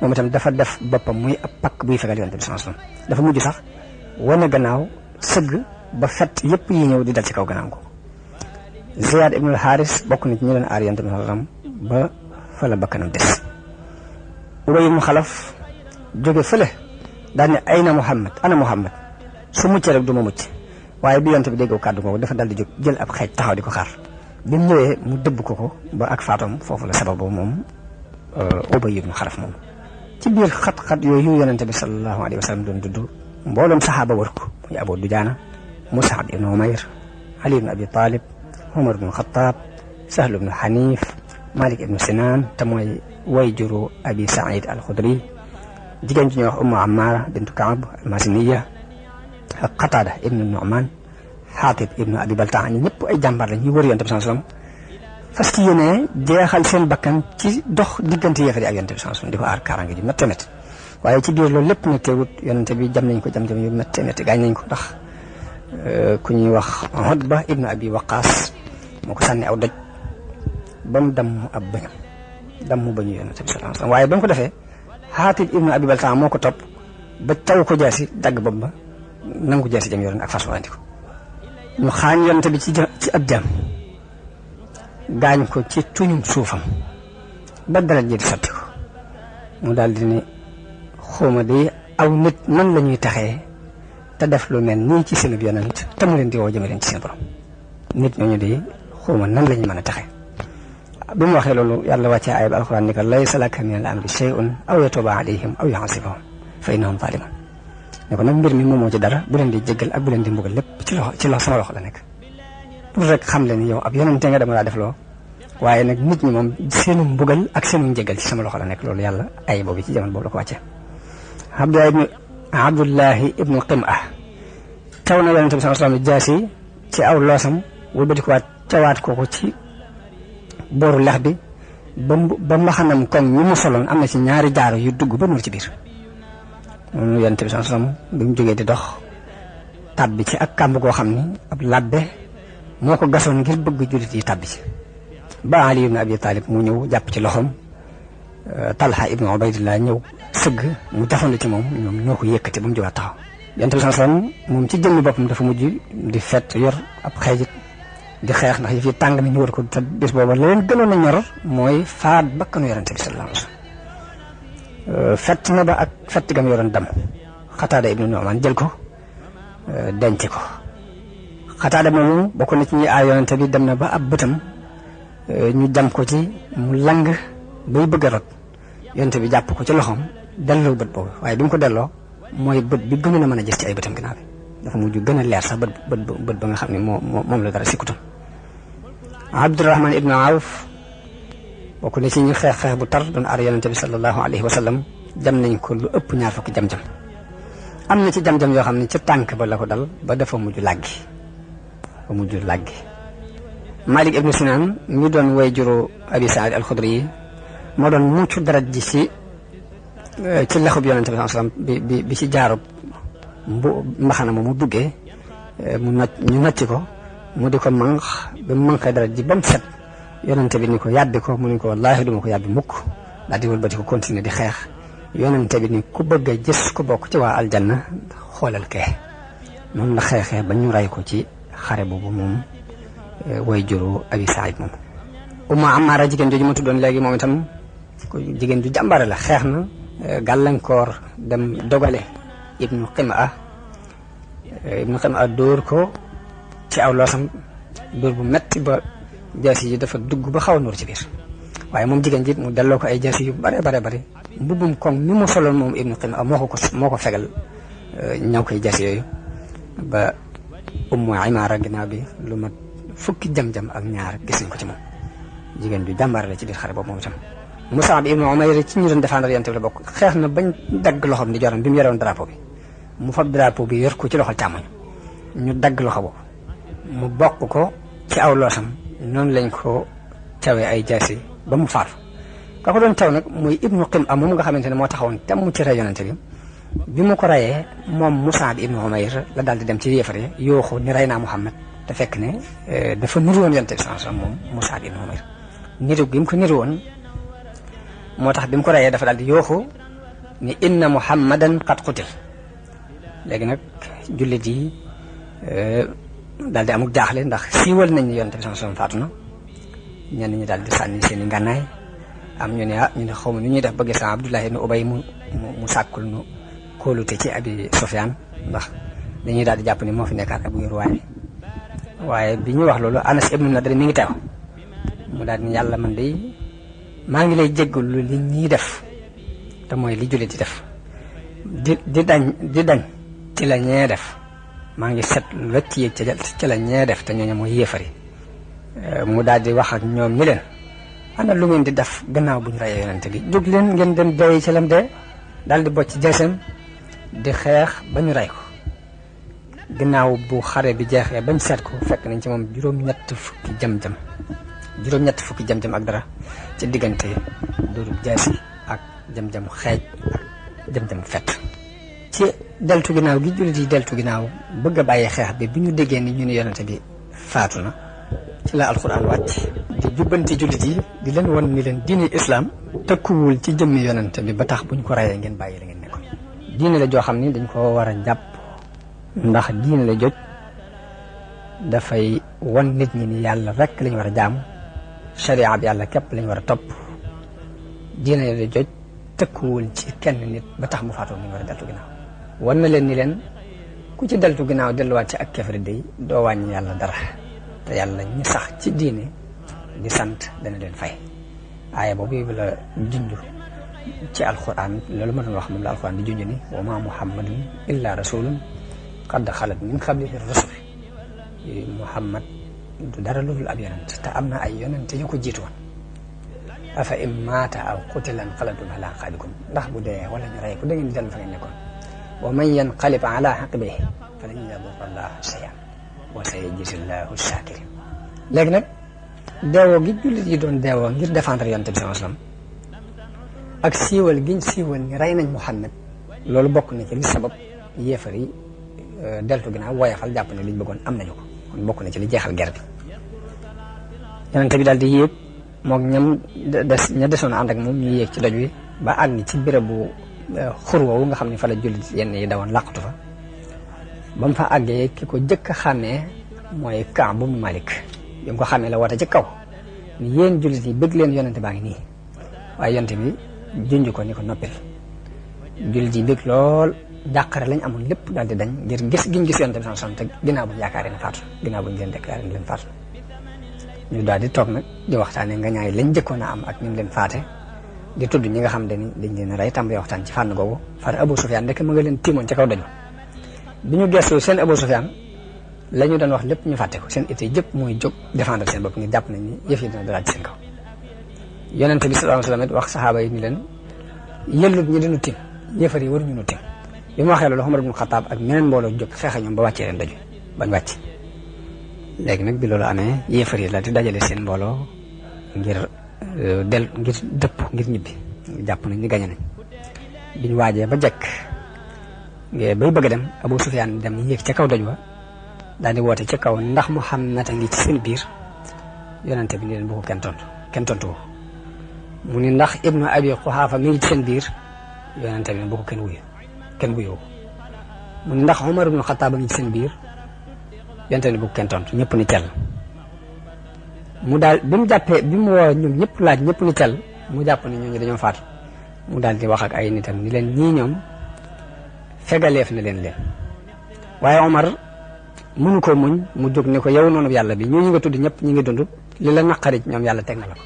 moom itam dafa def boppam muy ab pakk buy fegal yonente bi sallallahu alayhi wasallam dafa mujj sax wane gannaaw sëgg ba fet yëpp yi ñëw di dal ci kaw gannaaw ko Ziyaad ibnul Xaaris bokk na ci ñi doon aar yonente bi sallallahu alayhi wasallam ba fa la bakkanam des Ubay ibnu Xalaf jóge fële daal ne ayna Muhammad ana Muhammad su muccee rek du ma mucc waaye bi yonente bi déggoo kàddu googu dafa dal di jóg jël ab xeej taxaw di ko xaar bi mu ñëwee mu dëbb ko ba ak faatoom foofu la sababu moom Ubay ibnu Xalaf moom ci biir xat-xat yooyu yonente bi sallallahu alayhi wa sallam doon dudd mbooloom saxaaba wër ko muy Abu Dujaana Mus'ab ibnu Umayr Ali ibnu Abi Talib Umar ibnu Xattaab Sahl ibnu Xaniif Malik ibnu Sinaan te mooy way juru Abi Saïd al-Xudri jigéen ci ñuy wax Ummu Ammaara bintu Kaab al-Masiniya ak Qataada ibnu Nu'maan Xaatib ibnu Abi Baltaa ñi ñëpp ay jàmbaar la ñuy wër yonente bi sallallahu alayhi wasallam fas ci yéene jeexal seen bakkan ci dox diggante yéefar yi ak yonente bi sallallahu alayhi wasallam di ko aar kaaraange ji métte métti waaye ci biir loolu lépp nag teewut yonente bi jam nañ ko jam yu métte métti gaañ nañ ko ndax ku ñuy wax Utba ibnu Abi Waqaas moo ko sànni aw doj ba mu damm ab bëñam damm bañu yonente bi sallallahu alayhi wasallam waaye ba mu ko defee Xaatib ibnu Abi Baltaa moo ko topp ba taw ko jaasi dagg bopp ba nangu jaasi jam yoroon ak fas wandi ko ñu xaañ yonente bi ci ab jaam gaañ ko ci tuñum suufam ba dara ji di sotti ko mu daal di ne xawma de aw nit nan la ñuy taxee te def lu mel nii ci seen yonent te mu leen di woo jëme leen ci seen borom nit ñooñu de xawma nan la ñuy mën a taxee bi mu waxee loolu yàlla wàccee aaya bi alxuraan ni ko laysa laka min al amri shay'un aw yatuba alayhim aw yu'adhibahum fa innahum zalimun ne ko nag mbir mi moomoo ci dara bu leen di jéggal ak bu leen di mbugal lépp ci loxo sama loxo la nekk pour rek xam leen yow ab yonente nga dama laa def loo waaye nag nit ñi moom seenu mbugal ak seenu njéggal ci sama loxo la nekk loolu yàlla ay boobu ci jamono boobu la ko wàccee Abdullahi ibnu Qim'a taw na yonente bi sallallahu alayhi wasallam jaasi ci aw loosam wëlbati ko waat cawaat ko ci booru lex bi ba mbaxanam koŋ ñu mu soloon am na ci ñaari jaaro yu dugg ba nuur ci biir noonu yonente bi sallallahu alayhi wasallam bi mu jógee di dox tàbbi ci ak kàmb goo xam ni ab labbe moo ko gasoon ngir bëgg jullit yi tàbbi ci ba Ali ibn Abi Talib mu ñëw jàpp ci loxoom Talha ibn Ubaydillah ñëw sëgg mu jafandu ci moom ñoom ñoo ko yëkkati ba mu jógaat taxaw yonente bi sallallahu alayhi wasallam moom ci jëmmi boppam dafa mujj di fett yor ab xeejit di xeex ndax yi fi tàng na ñu war ko te bis booba la leen gënoon a ñor mooy faat bakkanu yonente bi sallallahu alayhi wasallam fett na ba ak fett gam yoroon dam Xataada ibnu Nu'maan jël ko denc ko Xataada moomu bokk na ci ñi aar yonente bi dem na ba ab bëtam ñu jam ko ci mu lang bay bëgg a rot yonente bi jàpp ko ci loxoom delloo bët boobu waaye bi mu ko delloo mooy bët bi gënoon a mën a gis ci ay bëtam ginnaaw bi dafa mujj gën a leer sax bët ba nga xam ne moom la dara sikkutam Abdurahman ibnu Awf bokk na ci ñu xeex bu tar doon aar yonente bi sallallahu alayhi wa sallam jam nañ ko lu ëpp ñaar fukki jam-jam am na ci jam-jam yoo xam ne ca tànk ba la ko dal ba dafa mujj làggi Malik ibnu Sinan mi doon way juru Abi Saïd al-Xudri yi moo doon mucc dara ji ci lexub yonente bi sallallahu alayhi wa sallam bi ci jaarub mbaxana mu duggee ñu nocci ko mu di ko manq ba mu manqee dara ji ba mu set yonente bi ni ko yàbbi ko mu ni ko wallaahi duma ko yàbbi mukk daal di wëlbati ko continuer di xeex yonente bi ni ku bëgg a gis ku bokk ci waa aljanna xoolal kee noonu la xeexee ba ñu rey ko ci xare boobu moom way juru Abi Saïd moom. Ummu Ammaara jigéen jooju ma tuddoon léegi moom itam jigéen ju jàmbaare la xeex na gàllankoor dem dogale Ibnu Qimaa dóor ko ci aw loosam dóor bu metti ba jaasi yi dafa dugg ba xaw a nuur ci biir waaye moom jigéen ji mu delloo ko ay jaasi yu bare mbubbum koŋ mi mu soloon moom Ibnu Qimaa moo ko fegal ñaw koy jaasi yooyu ba Ummu Ammaara ginnaaw bi lu mat fukki jam-jam ak ñaar gis nañ ko ci moom jigéen ju jàmbaare la ci biir xare boobu moom itam. Mus'ab ibnu Umayr ci ñu doon défendre Yonent bi la bokk xeex na bañ dagg loxoom di joram bi mu yorewoon drapeau bi mu fab drapeau bi yor ko ci loxol càmmoñ ñu dagg loxo boobu mu bokk ko ci aw loosam noonu lañ ko cawee ay jaasi ba mu faatu ka ko doon caw nag muy Ibnu Qimaa moom nga xamante ne moo taxawoon temm ci rey Yonent bi mu ko reyee moom Mus'ab ibnu Umayr la daal di dem ci yéefar yi yooxu ni rey naa Muhammad te fekk ne dafa niru woon Yonent bi sallallahu alayhi wasallam moom Mus'ab ibnu Umayr niru gi mu ko niru woon moo tax bi mu ko reyee dafa daal di yooxu ni inna Muhammadan qad qutil léegi nag jullit yi daal di amuk jaaxle ndax siiwal nañ ni Yonent bi sallallahu alayhi wasallam faatu na ñenn ñi daal di sànni seen i ngànnaay am ñu ne ñu ne xaw ma nu ñuy def ba gis Abdullah ibn Ubay mu sàkkul nu kóolute ci Abi Sufyaan ndax dañuy daal di jàpp ni moo fi nekkaat ak wéeru waaye bi ñu wax loolu Anas ibnu Nadr mi ngi teew mu daal ni yàlla man de maa ngi lay jéggalu li ñuy def te mooy li jullit di def di dañ ci la ñee def maa ngi set wecc yi ci la ñee def te ñooñu mooy yéefari mu daal di wax ak ñoom ñi leen ana lu ngeen di def gannaaw bu ñu reyee Yonent bi jóg leen ngeen dem dee ci lam dee daal di bocc jeesam di xeex ba ñu rey ko gannaaw bu xare bi jeexee bañ seet ko fekk nañ ci moom juróom-ñett fukki jam-jam ak dara ci diggante dóorub jaasi ak jam-jam xeej ak jam-jam fett ci deltu ginnaaw gi jullit yi deltu ginnaaw bëgg a bàyyi xeex bi ñu déggee ni ñu ne Yonent bi faatu na ci la alxuraan wàcc di jubbanti jullit yi di leen won ni leen diine islam tëkkuwul ci jëmmi Yonent bi ba tax buñ ko reyee ngeen bàyyi la ngeen nekkoon diine la joo xam ni dañ ko war a jàpp ndax diine la joj dafay won nit ñi ni yàlla rek lañ war a jaamu sharia bi yàlla képp lañ war a topp diine la joj tëkkuwul ci kenn nit ba tax mu faatoo ñu war a deltu ginnaaw wan na leen ni leen ku ci deltu ginnaaw delluwaat ci ak kefri day doo wàññi yàlla dara te yàlla ñi sax ci diine di sant dana leen fay aaya boobu la junj ci alquran loolu ma doon wax moom la alquran di junj ni wa ma muhammadun illa rasulun qad xalat min qablihi rusul Muhammad du dara lu dul ab yonent te am na ay yonent yu ko jiitu woon afa in maata aw qutila inqalabtum ala aqaabikum ndax bu dee wala ñu rey ko da ngeen di dellu fa ngeen nekkoon wa man yanqalib ala aqibihi falan yadurra llaha shay'an wa sayajzi llahu shakirin léegi nag deewoo gi jullit yi doon deewoo ngir défendre yonent bi sallallahu alayhi wasallam ak siiwal giñ siiwal ni rey nañ Muhammad loolu bokk na ci li sabab yéefar yi deltu ginnaaw woyafal jàpp ne liñ bëggoon am nañu ko kon bokk na ci li jeexal guerre bi Yonent bi daal di yéeg moom ña desoon ànd ak moom ñu yéeg ci doj wi ba àgg ci bérébu xur woowu nga xam ne fa la jullit yenn yi dawoon làqatu fa ba mu fa àggee ki ko jëkk a xàmmee mooy Kaab ibn Malik bi mu ko xàmmee la woote ci kaw ni yéen jullit yi bëgg leen Yonent baa ngi nii waaye Yonent bi junj ko ni ko noppil jullit yi bëgg lool jàqare lañ amoon lépp daal di dañ ngir gis giñ gis Yonent bi sallallahu alayhi wasallam te ginnaaw buñ yaakaaree ne faatu ginnaaw buñ leen déclaré ne leen faatu ñu daal di toog nag di waxtaanee nga ñaay lañ jëkkoon a am ak ñu leen faate di tudd ñi nga xam ne ni dañ leen rey tàmbali waxtaan ci fànn googu far Abu Sufyaan ndekk ma nga leen tiimoon ci kaw daju bi ñu gestu seen Abu Sufyaan la ñu doon wax lépp ñu fàtte ko seen été jëpp mooy jóg défendre seen bopp ngir jàpp nañ ni yëf yi dina dalaat ci seen kaw Yonent bi sallallahu alayhi wasallam wax saxaaba yi ni leen yellut ñi dinu tim yéefar yi waruñu nu tim bi mu waxee loolu Umar ibn Xattaab ak ñeneen mbooloo jóg xeex ñoom ba wàccee leen daju bañ wàcc léegi nag bi loolu amee yéefar yi la di dajale seen mbooloo ngir dëpp ngir ñibbi jàpp nañ ni gañe nañ biñ waajee ba jekk bay bëgg a dem Abu Sufyaan dem yéeg ca kaw doj wa daal di woote ci kaw ndax Muhammad a ngi ci seen biir yonente bi ni leen bu ko kenn tontu mu ni ndax ibnu abi Quhaafa mi ngi ci seen biir yonente bi ne bu ko kenn wuyu mu ni ndax Umar ibnu Xattaab a ngi ci seen biir yonente bi ne bu ko kenn tontu ñëpp ni tel mu daal bi mu woo ñoom ñëpp laaj ñëpp ni tel mu jàpp ni ñooñu dañoo faatu mu daal di wax ak ay nitam ni leen ñii ñoom fegaleef na leen waaye Omar mënu ko muñ mu jóg ne ko yow noonu yàlla bi ñooñu nga tudd ñëpp ñi ngi dund li la naqari ñoom yàlla teg na la ko.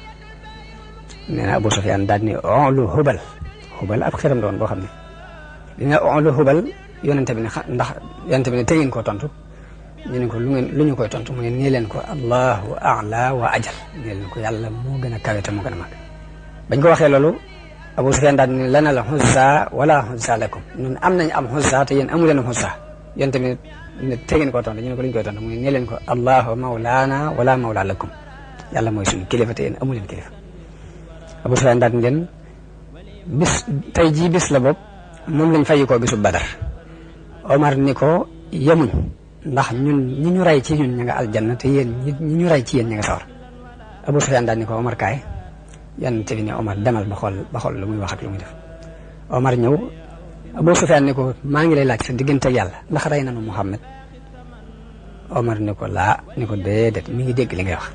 nee na Abu Sufyaan daal ni onlu Hubal ab xiram doon boo xam ne li ne onlu Hubal yonente bi ne ndax yonente bi ne te ngeen koo tontu ñu ne ko lu ñu koy tontu mu ne nii leen ko allahu a'la wa ajal nii leen ko yàlla moo gën a kawe te moo gën a màgg. bañ ko waxee loolu Abu Sufyaan daal ni lana la Uzza wala Uzza lakum ñun am nañ am Uzza te yéen amu leen Uzza yonente bi ne te ngeen koo tontu ñu ne ko lu ñu koy tontu mu ne nii leen ko allahu mawlaana wala mawla lakum yàlla mooy suñu kilifa te yéen amu leen kilifa. Abu Sufyaan daal ni leen tey jii bis la bopp moom lañ fay ko bisu Badar. Omar ni ko yemuñ ndax ñun ñi ñu rey ci ñun ña nga aljanna te yéen ñi ñu rey ci yéen ña nga sawar. Abu Sufyaan daal ni ko Omar kaay yonente bi ne Omar demal ba xool lu muy wax ak lu muy def. Omar ñëw Abu Sufyaan ni ko maa ngi lay laaj sa diggante ak yàlla ndax rey nañu Muhammad. Omar ni ko déedéet mi ngi dégg li ngay wax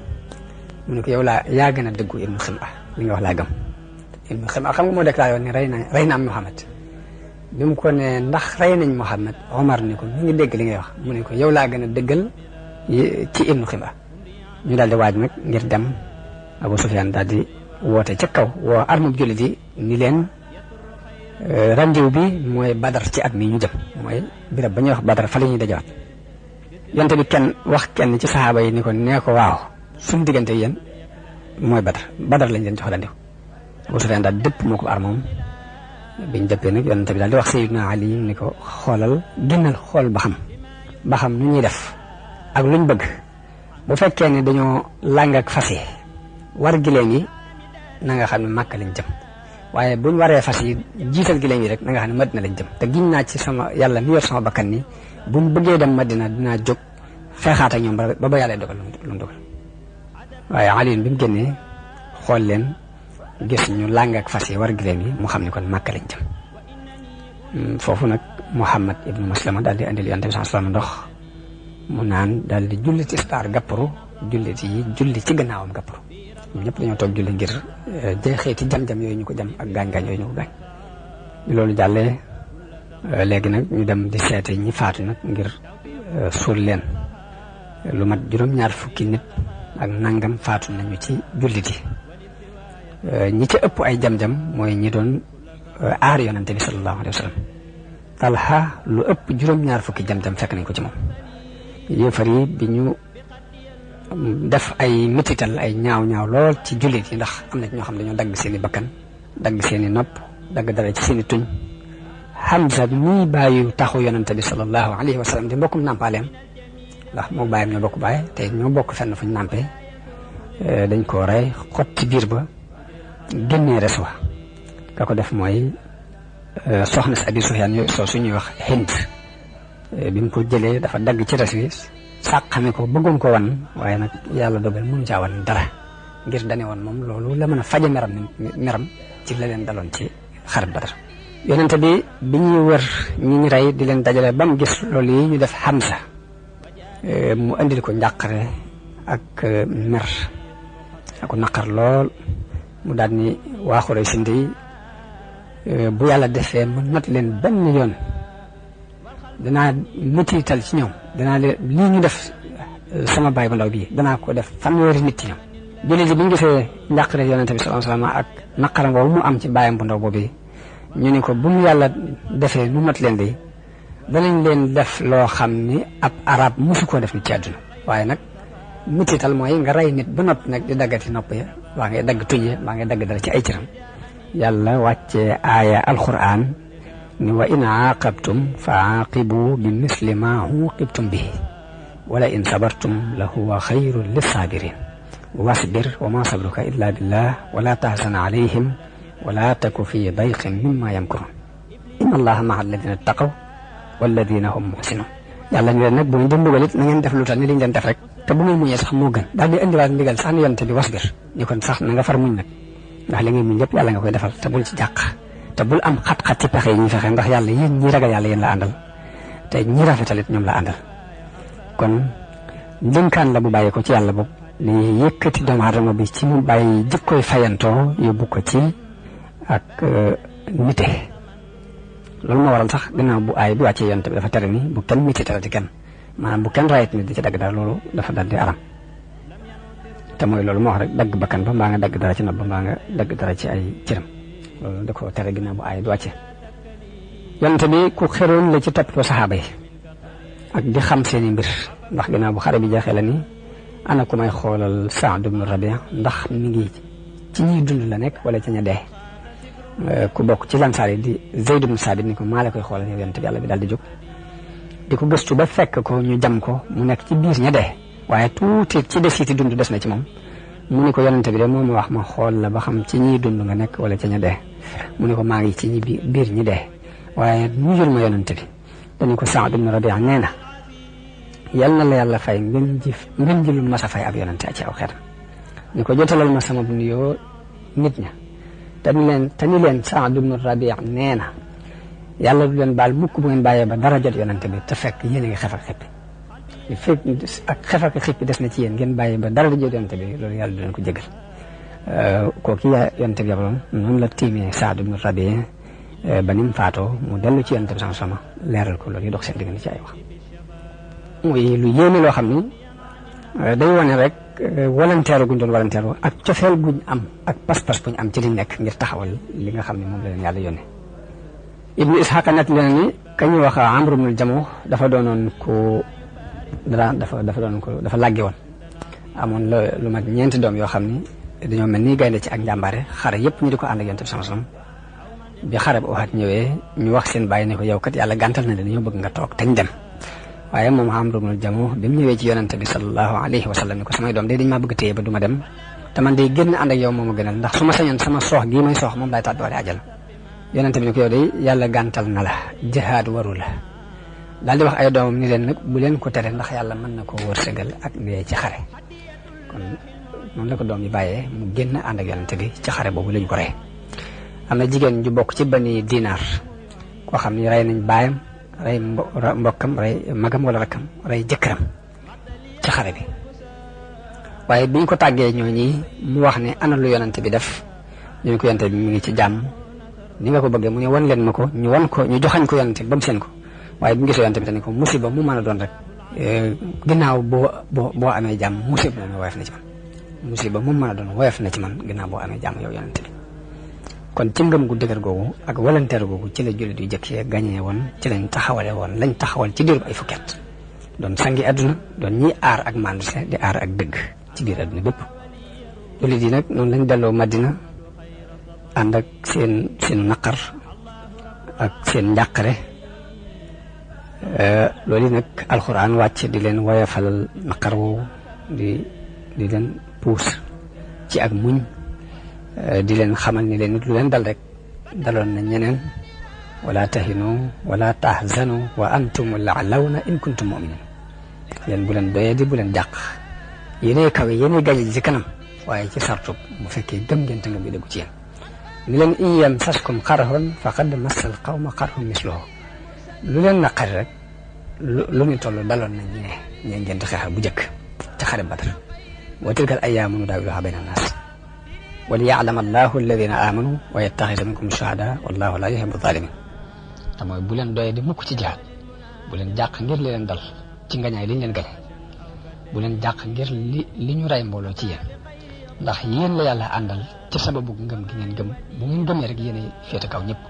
mu ne ko yow yaa gën a dëggu Ibnu Xima li nga wax laa gëm. Ibnu Xima xam nga moo déclaré woon ne rey na am Muhammad bi mu ko ne ndax rey nañ Muhammad Omar ni ko mi ngi dégg li ngay wax mu ne ko yow laa gën a dëggal ci Ibnu Xima. ñu daal di waaj nag ngir dem Abu Sufyaan daal di woote ca kaw woo armab jullit yi ni leen randiw bi mooy Badar ci at mi ñu jëm mooy birab ba ñuy wax Badar fa la ñuy dajawaat. yonte bi kenn ci saxaaba yi ni ko nee ko waaw suñu diggante yéen mooy Badar lañ leen jox randiw. Abu Sufyaan daal dëpp moo ko armoom biñ dëppee nag yonente bi daal di wax Sayyidina Ali ni ko génnal xool ba xam nu ñuy def ak luñ bëgg bu fekkee ne dañoo làng ak fas yi war gileem yi na nga xam ne Makka lañ jëm waaye buñ waree fas yi jiital gileem yi rek na nga xam ne Madina lañ jëm te giñ naa ci sama yàlla mi yor sama bakkan ni buñ bëggee dem Madina dinaa jóg xeexaat ak ñoom ba yàlla dogal lu mu dogal. waaye Ali bi mu génnee xool leen gis ñu làng ak fas yi war gileem yi mu xam ne kon Makka lañ jëm. foofu nag Muhammad ibnu Maslama daal di andil yonent bi sallallahu alayhi wasallam ndox mu naan daal di julli tisbaar gàpparu julli ci gannaawam gàpparu ñun ñëpp dañoo toog julli ngir jeexeeti jam-jam yooyu ñu ko jam ak gaañ-gaañ yooyu ñu ko gaañ. loolu jàllee léegi nag ñu dem di seete ñi faatu nag ngir suul leen lu mat juróom-ñaar fukki nit ak nangam faatu nañu ci jullit yi. ñi ci ëpp ay jam-jam mooy ñi doon aar yonante bi sallallahu alayhi wa sallam. Talha lu ëpp juróom-ñaar fukki jam-jam fekk nañ ko ci moom. yéefar yi bi ñu def ay metital ay ñaaw lool ci jullit yi ndax am na ci ñoo xam dañoo dagg seeni bakkan dagg seeni nopp dagg dara ci seeni tuñ. Hamza mii bàyyi taxu yonante bi sallallahu alayhi wa sallam di mbokkum nàmpaaleem ndax moo bàyyam ñoo bokk bàyyi te ñoo bokk fenn fuñ nàmpee dañ koo rey xot ci biir ba génnee res wa ka ko def mooy soxna si Abi Sufyaan soo suñuy wax Hind. bi mu ko jëlee dafa dagg ci res wi sàqame ko bëggoon ko wan waaye nag yàlla dogal mënu caa wan dara ngir dane woon moom loolu la mën a faje meram ci la leen daloon ci xarit Badar. yonente bi ñuy wër ñi ñu rey di leen dajale ba mu gis loolu yi ñu def Hamza mu andil ko njàqare ak mer ak naqar lool mu daal ni waa Xuraysh yi bu yàlla defee mu not leen benn yoon danaa mettital ci ñoom danaa leen lii ñu def sama baay bu ndaw bii danaa ko def fanweeri nit ci ñoom. jullit yi bi ñu gisee njàqare yonente bi sallallahu alayhi wasallam ak naqaram boobu mu am ci baayam bu ndaw boobu ñu ni ko bu mu yàlla defee nu mat leen di danañ leen def loo xam ni ab arab mosu koo def nit ci àdduna. waaye nag mettital mooy nga rey nit ba noppi nag di daggati nopp ya waa ngay dagg tuñ ya waa ngay dagg dara ci ay cëram. yàlla wàccee aaya alquran ni wa in aaqabtum fa aaqibu bi misli ma uqibtum bihi wala in sabartum la huwa xayrun lissabirin wasbir wa ma sabruka illa billah wala tahzan alayhim wala taku fi dayqin mimma yamkurun inna allaha ma'a alladina ittaqaw walladina hum muhsinun. yàlla ni leen nag bu ngeen di mbugal it na ngeen def lu tax ni liñ leen def rek te bu ngeen muñee sax moo gën daal di indiwaat ndigal sax ni yonent bi wasbir ñu kon sax na nga far muñ nag ndax li ngay muñ yëpp yàlla nga koy defal te bul ci jàq te bul am xat-xat ci pexe yi ñu fexe ndax yàlla yéen ñi ragal yàlla yéen la àndal te ñi rafetalit ñoom la àndal kon ndénkaan la bu bàyyi ko ci yàlla boobu li yëkkati doomu aadama bi ci mu bàyyi jikkoy fayantoo yóbbu ko ci ak nite loolu moo waral sax gannaaw bu aay bi wàccee yonent bi dafa tere ni bu kenn miti tere ci kenn maanaam bu kenn rayit nit di ci dagg dara loolu dafa dal di aram te mooy loolu moo wax rek dagg bakkan ba mbaa nga dagg dara ci nopp ba mbaa nga dagg dara ci ay cëram loolu da ko tere ginnaaw bu aay bi wàccee yonent bi ku xeroon la ci toppatoo saxaaba yi ak di xam seeni mbir ndax ginnaaw bu xare bi jeexee la ni ana ku may xoolal Saad ibn Rabi' ndax mi ngi ci ñiy dund la nekk wala ci ña dee ku bokk ci lansaar yi di Zayd ibn Saabit ni ko maa la koy xoolal yow yonent bi yàlla bi daal di jóg di ko gëstu ba fekk ko ñu jam ko mu nekk ci biir ña dee waaye tuuti ci desiti dund des na ci moom mu ni ko yonent bi de moom wax ma xool la ba xam ci ñiy dund nga nekk wala ci ña dee mu ni ko maa ngi ci ñi biir ñi dee waaye nuyul ma yonent bi dañu ko Saad ibn Rabi' nee na yal na la yàlla fay ngeen ji lu mas a fay ab yonent ci aw xeetam ni ko jotalal ma sama bu nuyoo nit ña te ni leen Saad ibn Rabi' nee na yàlla du leen baal mukk bu ngeen bàyyee ba dara jot yonent bi te fekk yéen a ngi xef ak xippi li fekk ak xef ak xippi des na ci yéen ngeen bàyyee ba dara jot yonent bi loolu yàlla du leen ko jégal kooku yonent bi yabaloon noonu la tiimee Saad ibn Rabi' ba ni mu faatoo mu dellu ci yonent bi sama leeral ko loolu yi dox seen diggante ci ay wax muy lu yéeme loo xam ni day wane rek volontaire guñ doon volontaire ak cofeel guñ am ak pas-pas buñ am ci liñ nekk ngir taxawal li nga xam ne moom la leen yàlla yónnee Ibnu Isxaaq nett leen ni ka ñuy wax Amr ibnul Jamuh dafa doonoon ko dafa làggi woon amoon la lu mat ñeenti doom yoo xam ni dañoo mel ni gaynde ci ak njàmbaare xare yëpp ñu di ko ànd ak yonent bi sama bi xare bu Uhud ñëwee ñu wax seen bàyyi ne ko yow kat yàlla gàntal na dañoo bëgg nga toog te ñu dem waaye moom Amr ibnul Jamuh bi mu ñëwee ci yonent bi sallallahu alayhi wa sallam ni ko samay doom de dañ maa bëgg téye ba du ma dem te man day génn ànd ak yow moom a gënal ndax su ma sañoon sama soox gii may soox moom laay tàbbiwaale àjjana yonent bi ni ko yow de yàlla gàntal na la jihaad waru la daal di wax ay doomam ni leen nag bu leen ko tere ndax yàlla mën na koo wërsëgal ak dee ci xare kon noonu la ko doom yi bàyyee mu génn ànd ak yonent bi ci xare boobu lañ ko rey am na jigéen ju bokk ci Bani Dinaar koo xam ni rey nañ baayam rey mbokkam rey magam wala rakkam rey jëkkëram ci xare bi waaye biñ ko tàggee ñooñi mu wax ne ana lu yonent bi def ñu ko yonent bi mu ngi ci jàmm ni nga ko bëggee mu ne wan leen ma ko ñu joxañ ko yonent bi ba mu seen ko waaye bu ñu gisee yonent bi te ni ko musiba mu mën a doon rek ginnaaw boo amee jàmm musiba moom woyof na ci man musiba mu mën a doon woyof na ci man ginnaaw boo amee jàmm yow yonent bi kon ci ngëm gu dëgër googu ak volontaire googu ci la jullit yu jëkkee gañee woon ci lañ taxawal ci diiru ay fukket doon sangi àdduna doon ñiy aar ak manduse di aar ak dëgg ci biir àdduna bépp jullit yi nag noonu lañ delloo Madina ànd ak seen naqar ak seen njàqare loolu nag alxuraan wàcc di leen woyofalal naqar woowu di leen puus ci ak muñ di leen xamal ni leen nit lu leen dal rek daloon na ñeneen wala tahinu wala tahzanu wa antumul a'lawna in kuntum mu'minin yéen bu leen doyee di bu leen jàq yéenay kawe yéenay gaje ci kanam waaye ci sartub bu fekkee gëm ngeen te nga bi dëggu ci yéen ni leen in yamsaskum qarhun faqad massal qawma qarhun misluhu lu leen naqari rek lu ñu toll daloon na ñee ngeen di xeexal bu njëkk ci xare Badr wa tilkal ayyaamu nudaawiluhaa bayna naas wa liya'lama allahu alladina amanu wa yattaxida minkum shuhada wallahu la yuhibbu zalimin te mooy bu leen doyee di mukk ci jihaad bu leen jàq ngir li leen dal ci ngañaay li ñu leen gañe bu leen jàq ngir li ñu rey mbooloo ci yéen ndax yéen la yàlla àndal ci sababu ngëm gi ngeen gëm bu ngeen gëmee rek yéen féete kaw ñëpp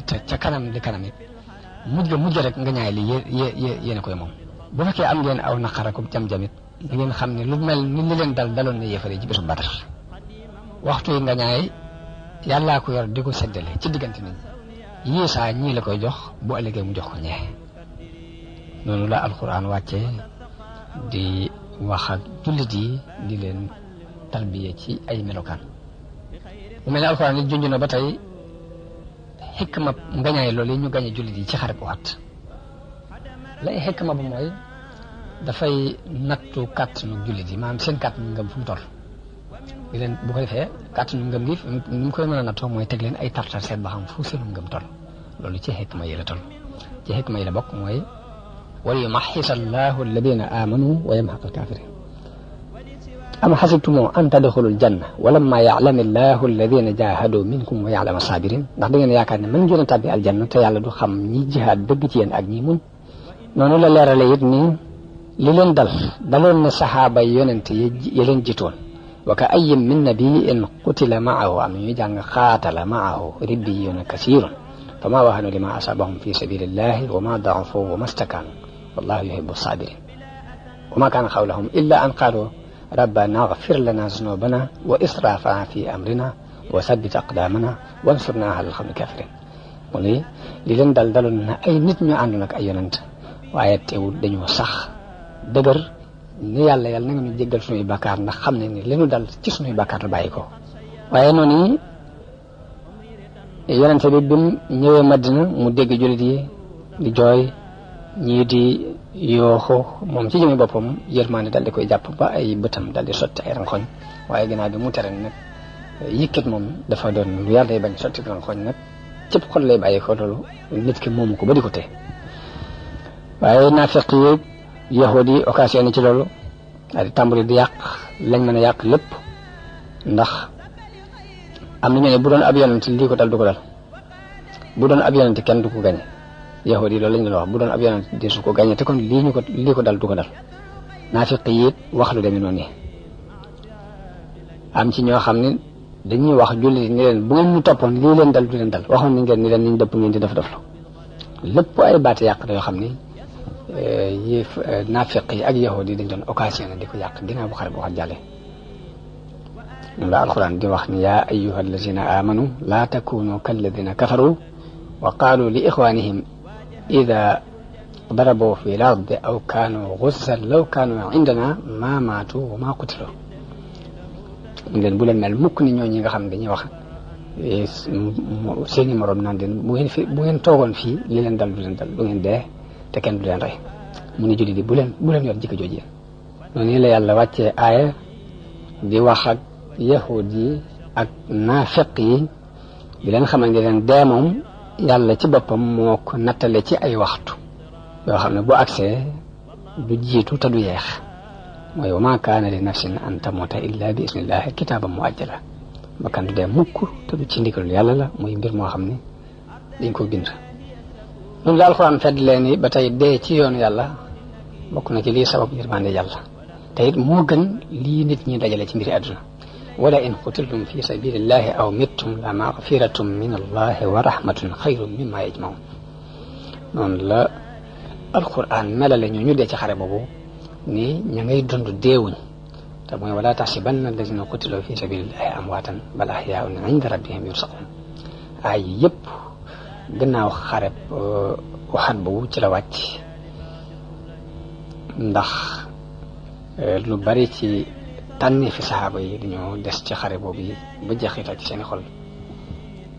te ca kanam di kanam it mujj rek ngañaay li yéen a koy moom bu fekkee am ngeen aw naqar ak jam-jamit da ngeen xam ne lu mel ni li leen daloon na yéefare ci bésu Badar waxtu yi ngañaay yàllaa ko yor di ko seddale ci diggante nit ñi yii saa ñii la koy jox bu ëllëgee mu jox ko ñee noonu la alxuraan wàccee di wax ak jullit yi di leen talbiye ci ay melokaan bu mel ne alxuraan yi junj na ba tey xikma ngañaay loolu yi ñu gañe jullit yi ci xare bu Uhud lay xikma ba mooy dafay nattu kàttanu jullit yi maanaam seen kàttanu ngëm fu mu toll di leen bu ko defee kàttanu ngëm gi ni mu koy mën a nattoo mooy teg leen ay tartar seet ba xam fu seenu ngëm toll loolu ci xikma yi la toll ci xikma yi la bokk mooy wal yumaxxisa allahu alladina amanu wa yamxaqa alkafirin am xasibtumoo an tadxulul janna walamma ya'lami allahu alladina jahadu minkum wa ya'lama sabirin ndax da ngeen yaakaar ne mën ngeen a tàbbi aljanna te yàlla du xam ñi jihaad dëgg ci yéen ak ñi muñ noonu la leerale it ni li leen daloon na saxaaba yonent yi leen jitoon wa ka ayyin min nabiyyin qutila ma'ahu am ñu jàng qaatala ma'ahu ribbiyuuna kasiirun fa ma wahanu lima asabahum fi sabilillahi wa ma da'ufu wa ma stakanu wallahu yuhibbu sabirin wa ma kana qawluhum illa an qalu rabbana ighfir lana zunubana wa israfana fi amrina wa thabbit aqdamana wansurna ala alqawmi kafirin mu ne li leen daloon na ay nit ñu àndoon ak ay yonent waaye teewul dañoo sax dëgër ni yàlla na nga ñu jéggal suñuy bàkkaar ndax xam ne ni li ñu dal ci suñuy bàkkaar la bàyyi ko waaye noonu yonente bi bi mu ñëwee Madina mu dégg jullit yi di jooy ñii di yooxu moom ci jëmi boppam yërmaande dal di koy jàpp ba ay bëtam dal di sotti ay rankoñ waaye ginnaaw bi mu tere nag yëkkat moom dafa doon lu yàlla day bañ sotti rankoñ nag cëpp xol lay bàyyi ko loolu nit ki moomu ko ba di ko tee waaye naafiq yi yahud yi occasion ci loolu daal di tàmbali di yàq lañ mën a yàq lépp ndax am na ñu ne bu doon ab yonent lii ko dal du ko dal bu doon ab yonent kenn du ko gañe yahud yi loolu lañ doon wax bu doon ab yonent di su ko gañe te kon lii ko dal du ko dal naafiq yi it wax lu demee noonu am ci ñoo xam ne dañuy wax jullit ni leen bu ngeen ñu toppoon lii leen dal du leen dal waxoon nañ ngeen ni leen niñ dëpp ngeen di def la lépp ay baati yàq la yoo xam ni naafiq yi ak yahud yi dañ doon occasion di ko yàq ginnaaw bu xare bu wax jàlle ñun la alquran di wax ni yaa ayyuha allazina amanu laa takunu kalladina kafaru wa qaalu li ixwanihim ida darabu fi l ardi aw kaanu guzzan law kaanu indana ma maatu wa ma qutilu leen bu leen mel mukk ni ñoo ñi nga xam ne dañuy wax seeni morom naan leen bu ngeen toogoon fii li leen dal du leen dal du ngeen dee te kenn du leen rey mu ni julli di bu leen yor jikko jooju yéen noonu la yàlla wàccee aaya di wax ak yahud yi ak naafiq yi di leen xamal ne leen dee moom yàlla ci boppam moo ko nattale ci ay waxtu yoo xam ne bu agsee du jiitu te du yeex mooy wa ma kaana li nafsin an tamuta illa bi isnillahi kitaaban muajjala bakkan du dee mukk te du ci ndigalul yàlla la muy mbir moo xam ne dañ ko bind ñun la alxuraan fedd leen ni ba tey dee ci yoonu yàlla bokk na ci lii sabab yërmande yàlla te it moo gën lii nit ñi dajale ci mbiri àdduna wala in qutiltum fi sabilillahi aw mittum la magfiratum min allahi wa rahmatun xayrun mimma yajmaun noonu la alxuraan melale ñu dee ci xare boobu ni ña ngay dund deewuñ te mooy wala taxsibanna alladina qutilu fi sabilillahi amwaatan bal ahyaun inda rabbihim yursaqun ay yëpp gannaaw xareb waxat boobu ci la wàcc ndax lu bari ci tànni fi saxaaba yi dañoo des ci xare boobu yi ba jeexital ci seeni xol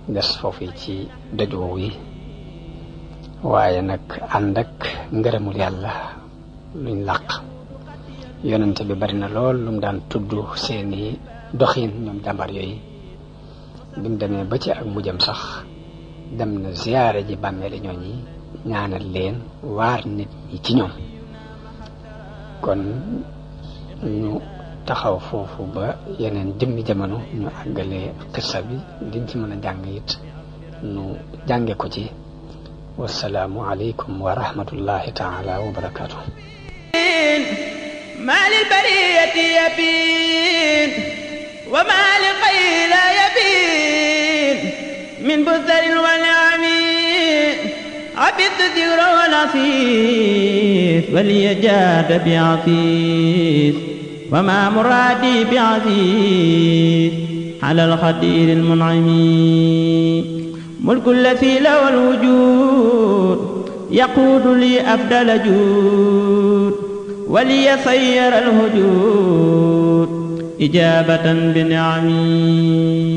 des foofu ci doj woowu yi waaye nag ànd ak ngërëmul yàlla luñ làq yonente bi bari na lool lu mu daan tudd seeni doxin ñoom jàmbar yooyu bi mu demee ba ci ak mujjam sax dem na ziyaare ji bàmmeeli ñooñi ñaanal leen waar nit ñi ci ñoom kon ñu taxaw foofu ba yeneen jëmmi jamono ñu àggalee xissa bi liñ ci mën a jàng it ñu jànge ko ci wasalaamu aleykum wa rahmatullahi taala wa barakaatu ما للبرية يبين وما لغير لا يبين من بذر ونعمين عبد ذكر ولطيف وليجاد بعفيف وما مرادي بعزيز على القدير المنعم ملك الذي له الوجود يقود لي أبدل جود ولي سير الهجود إجابة بنعمي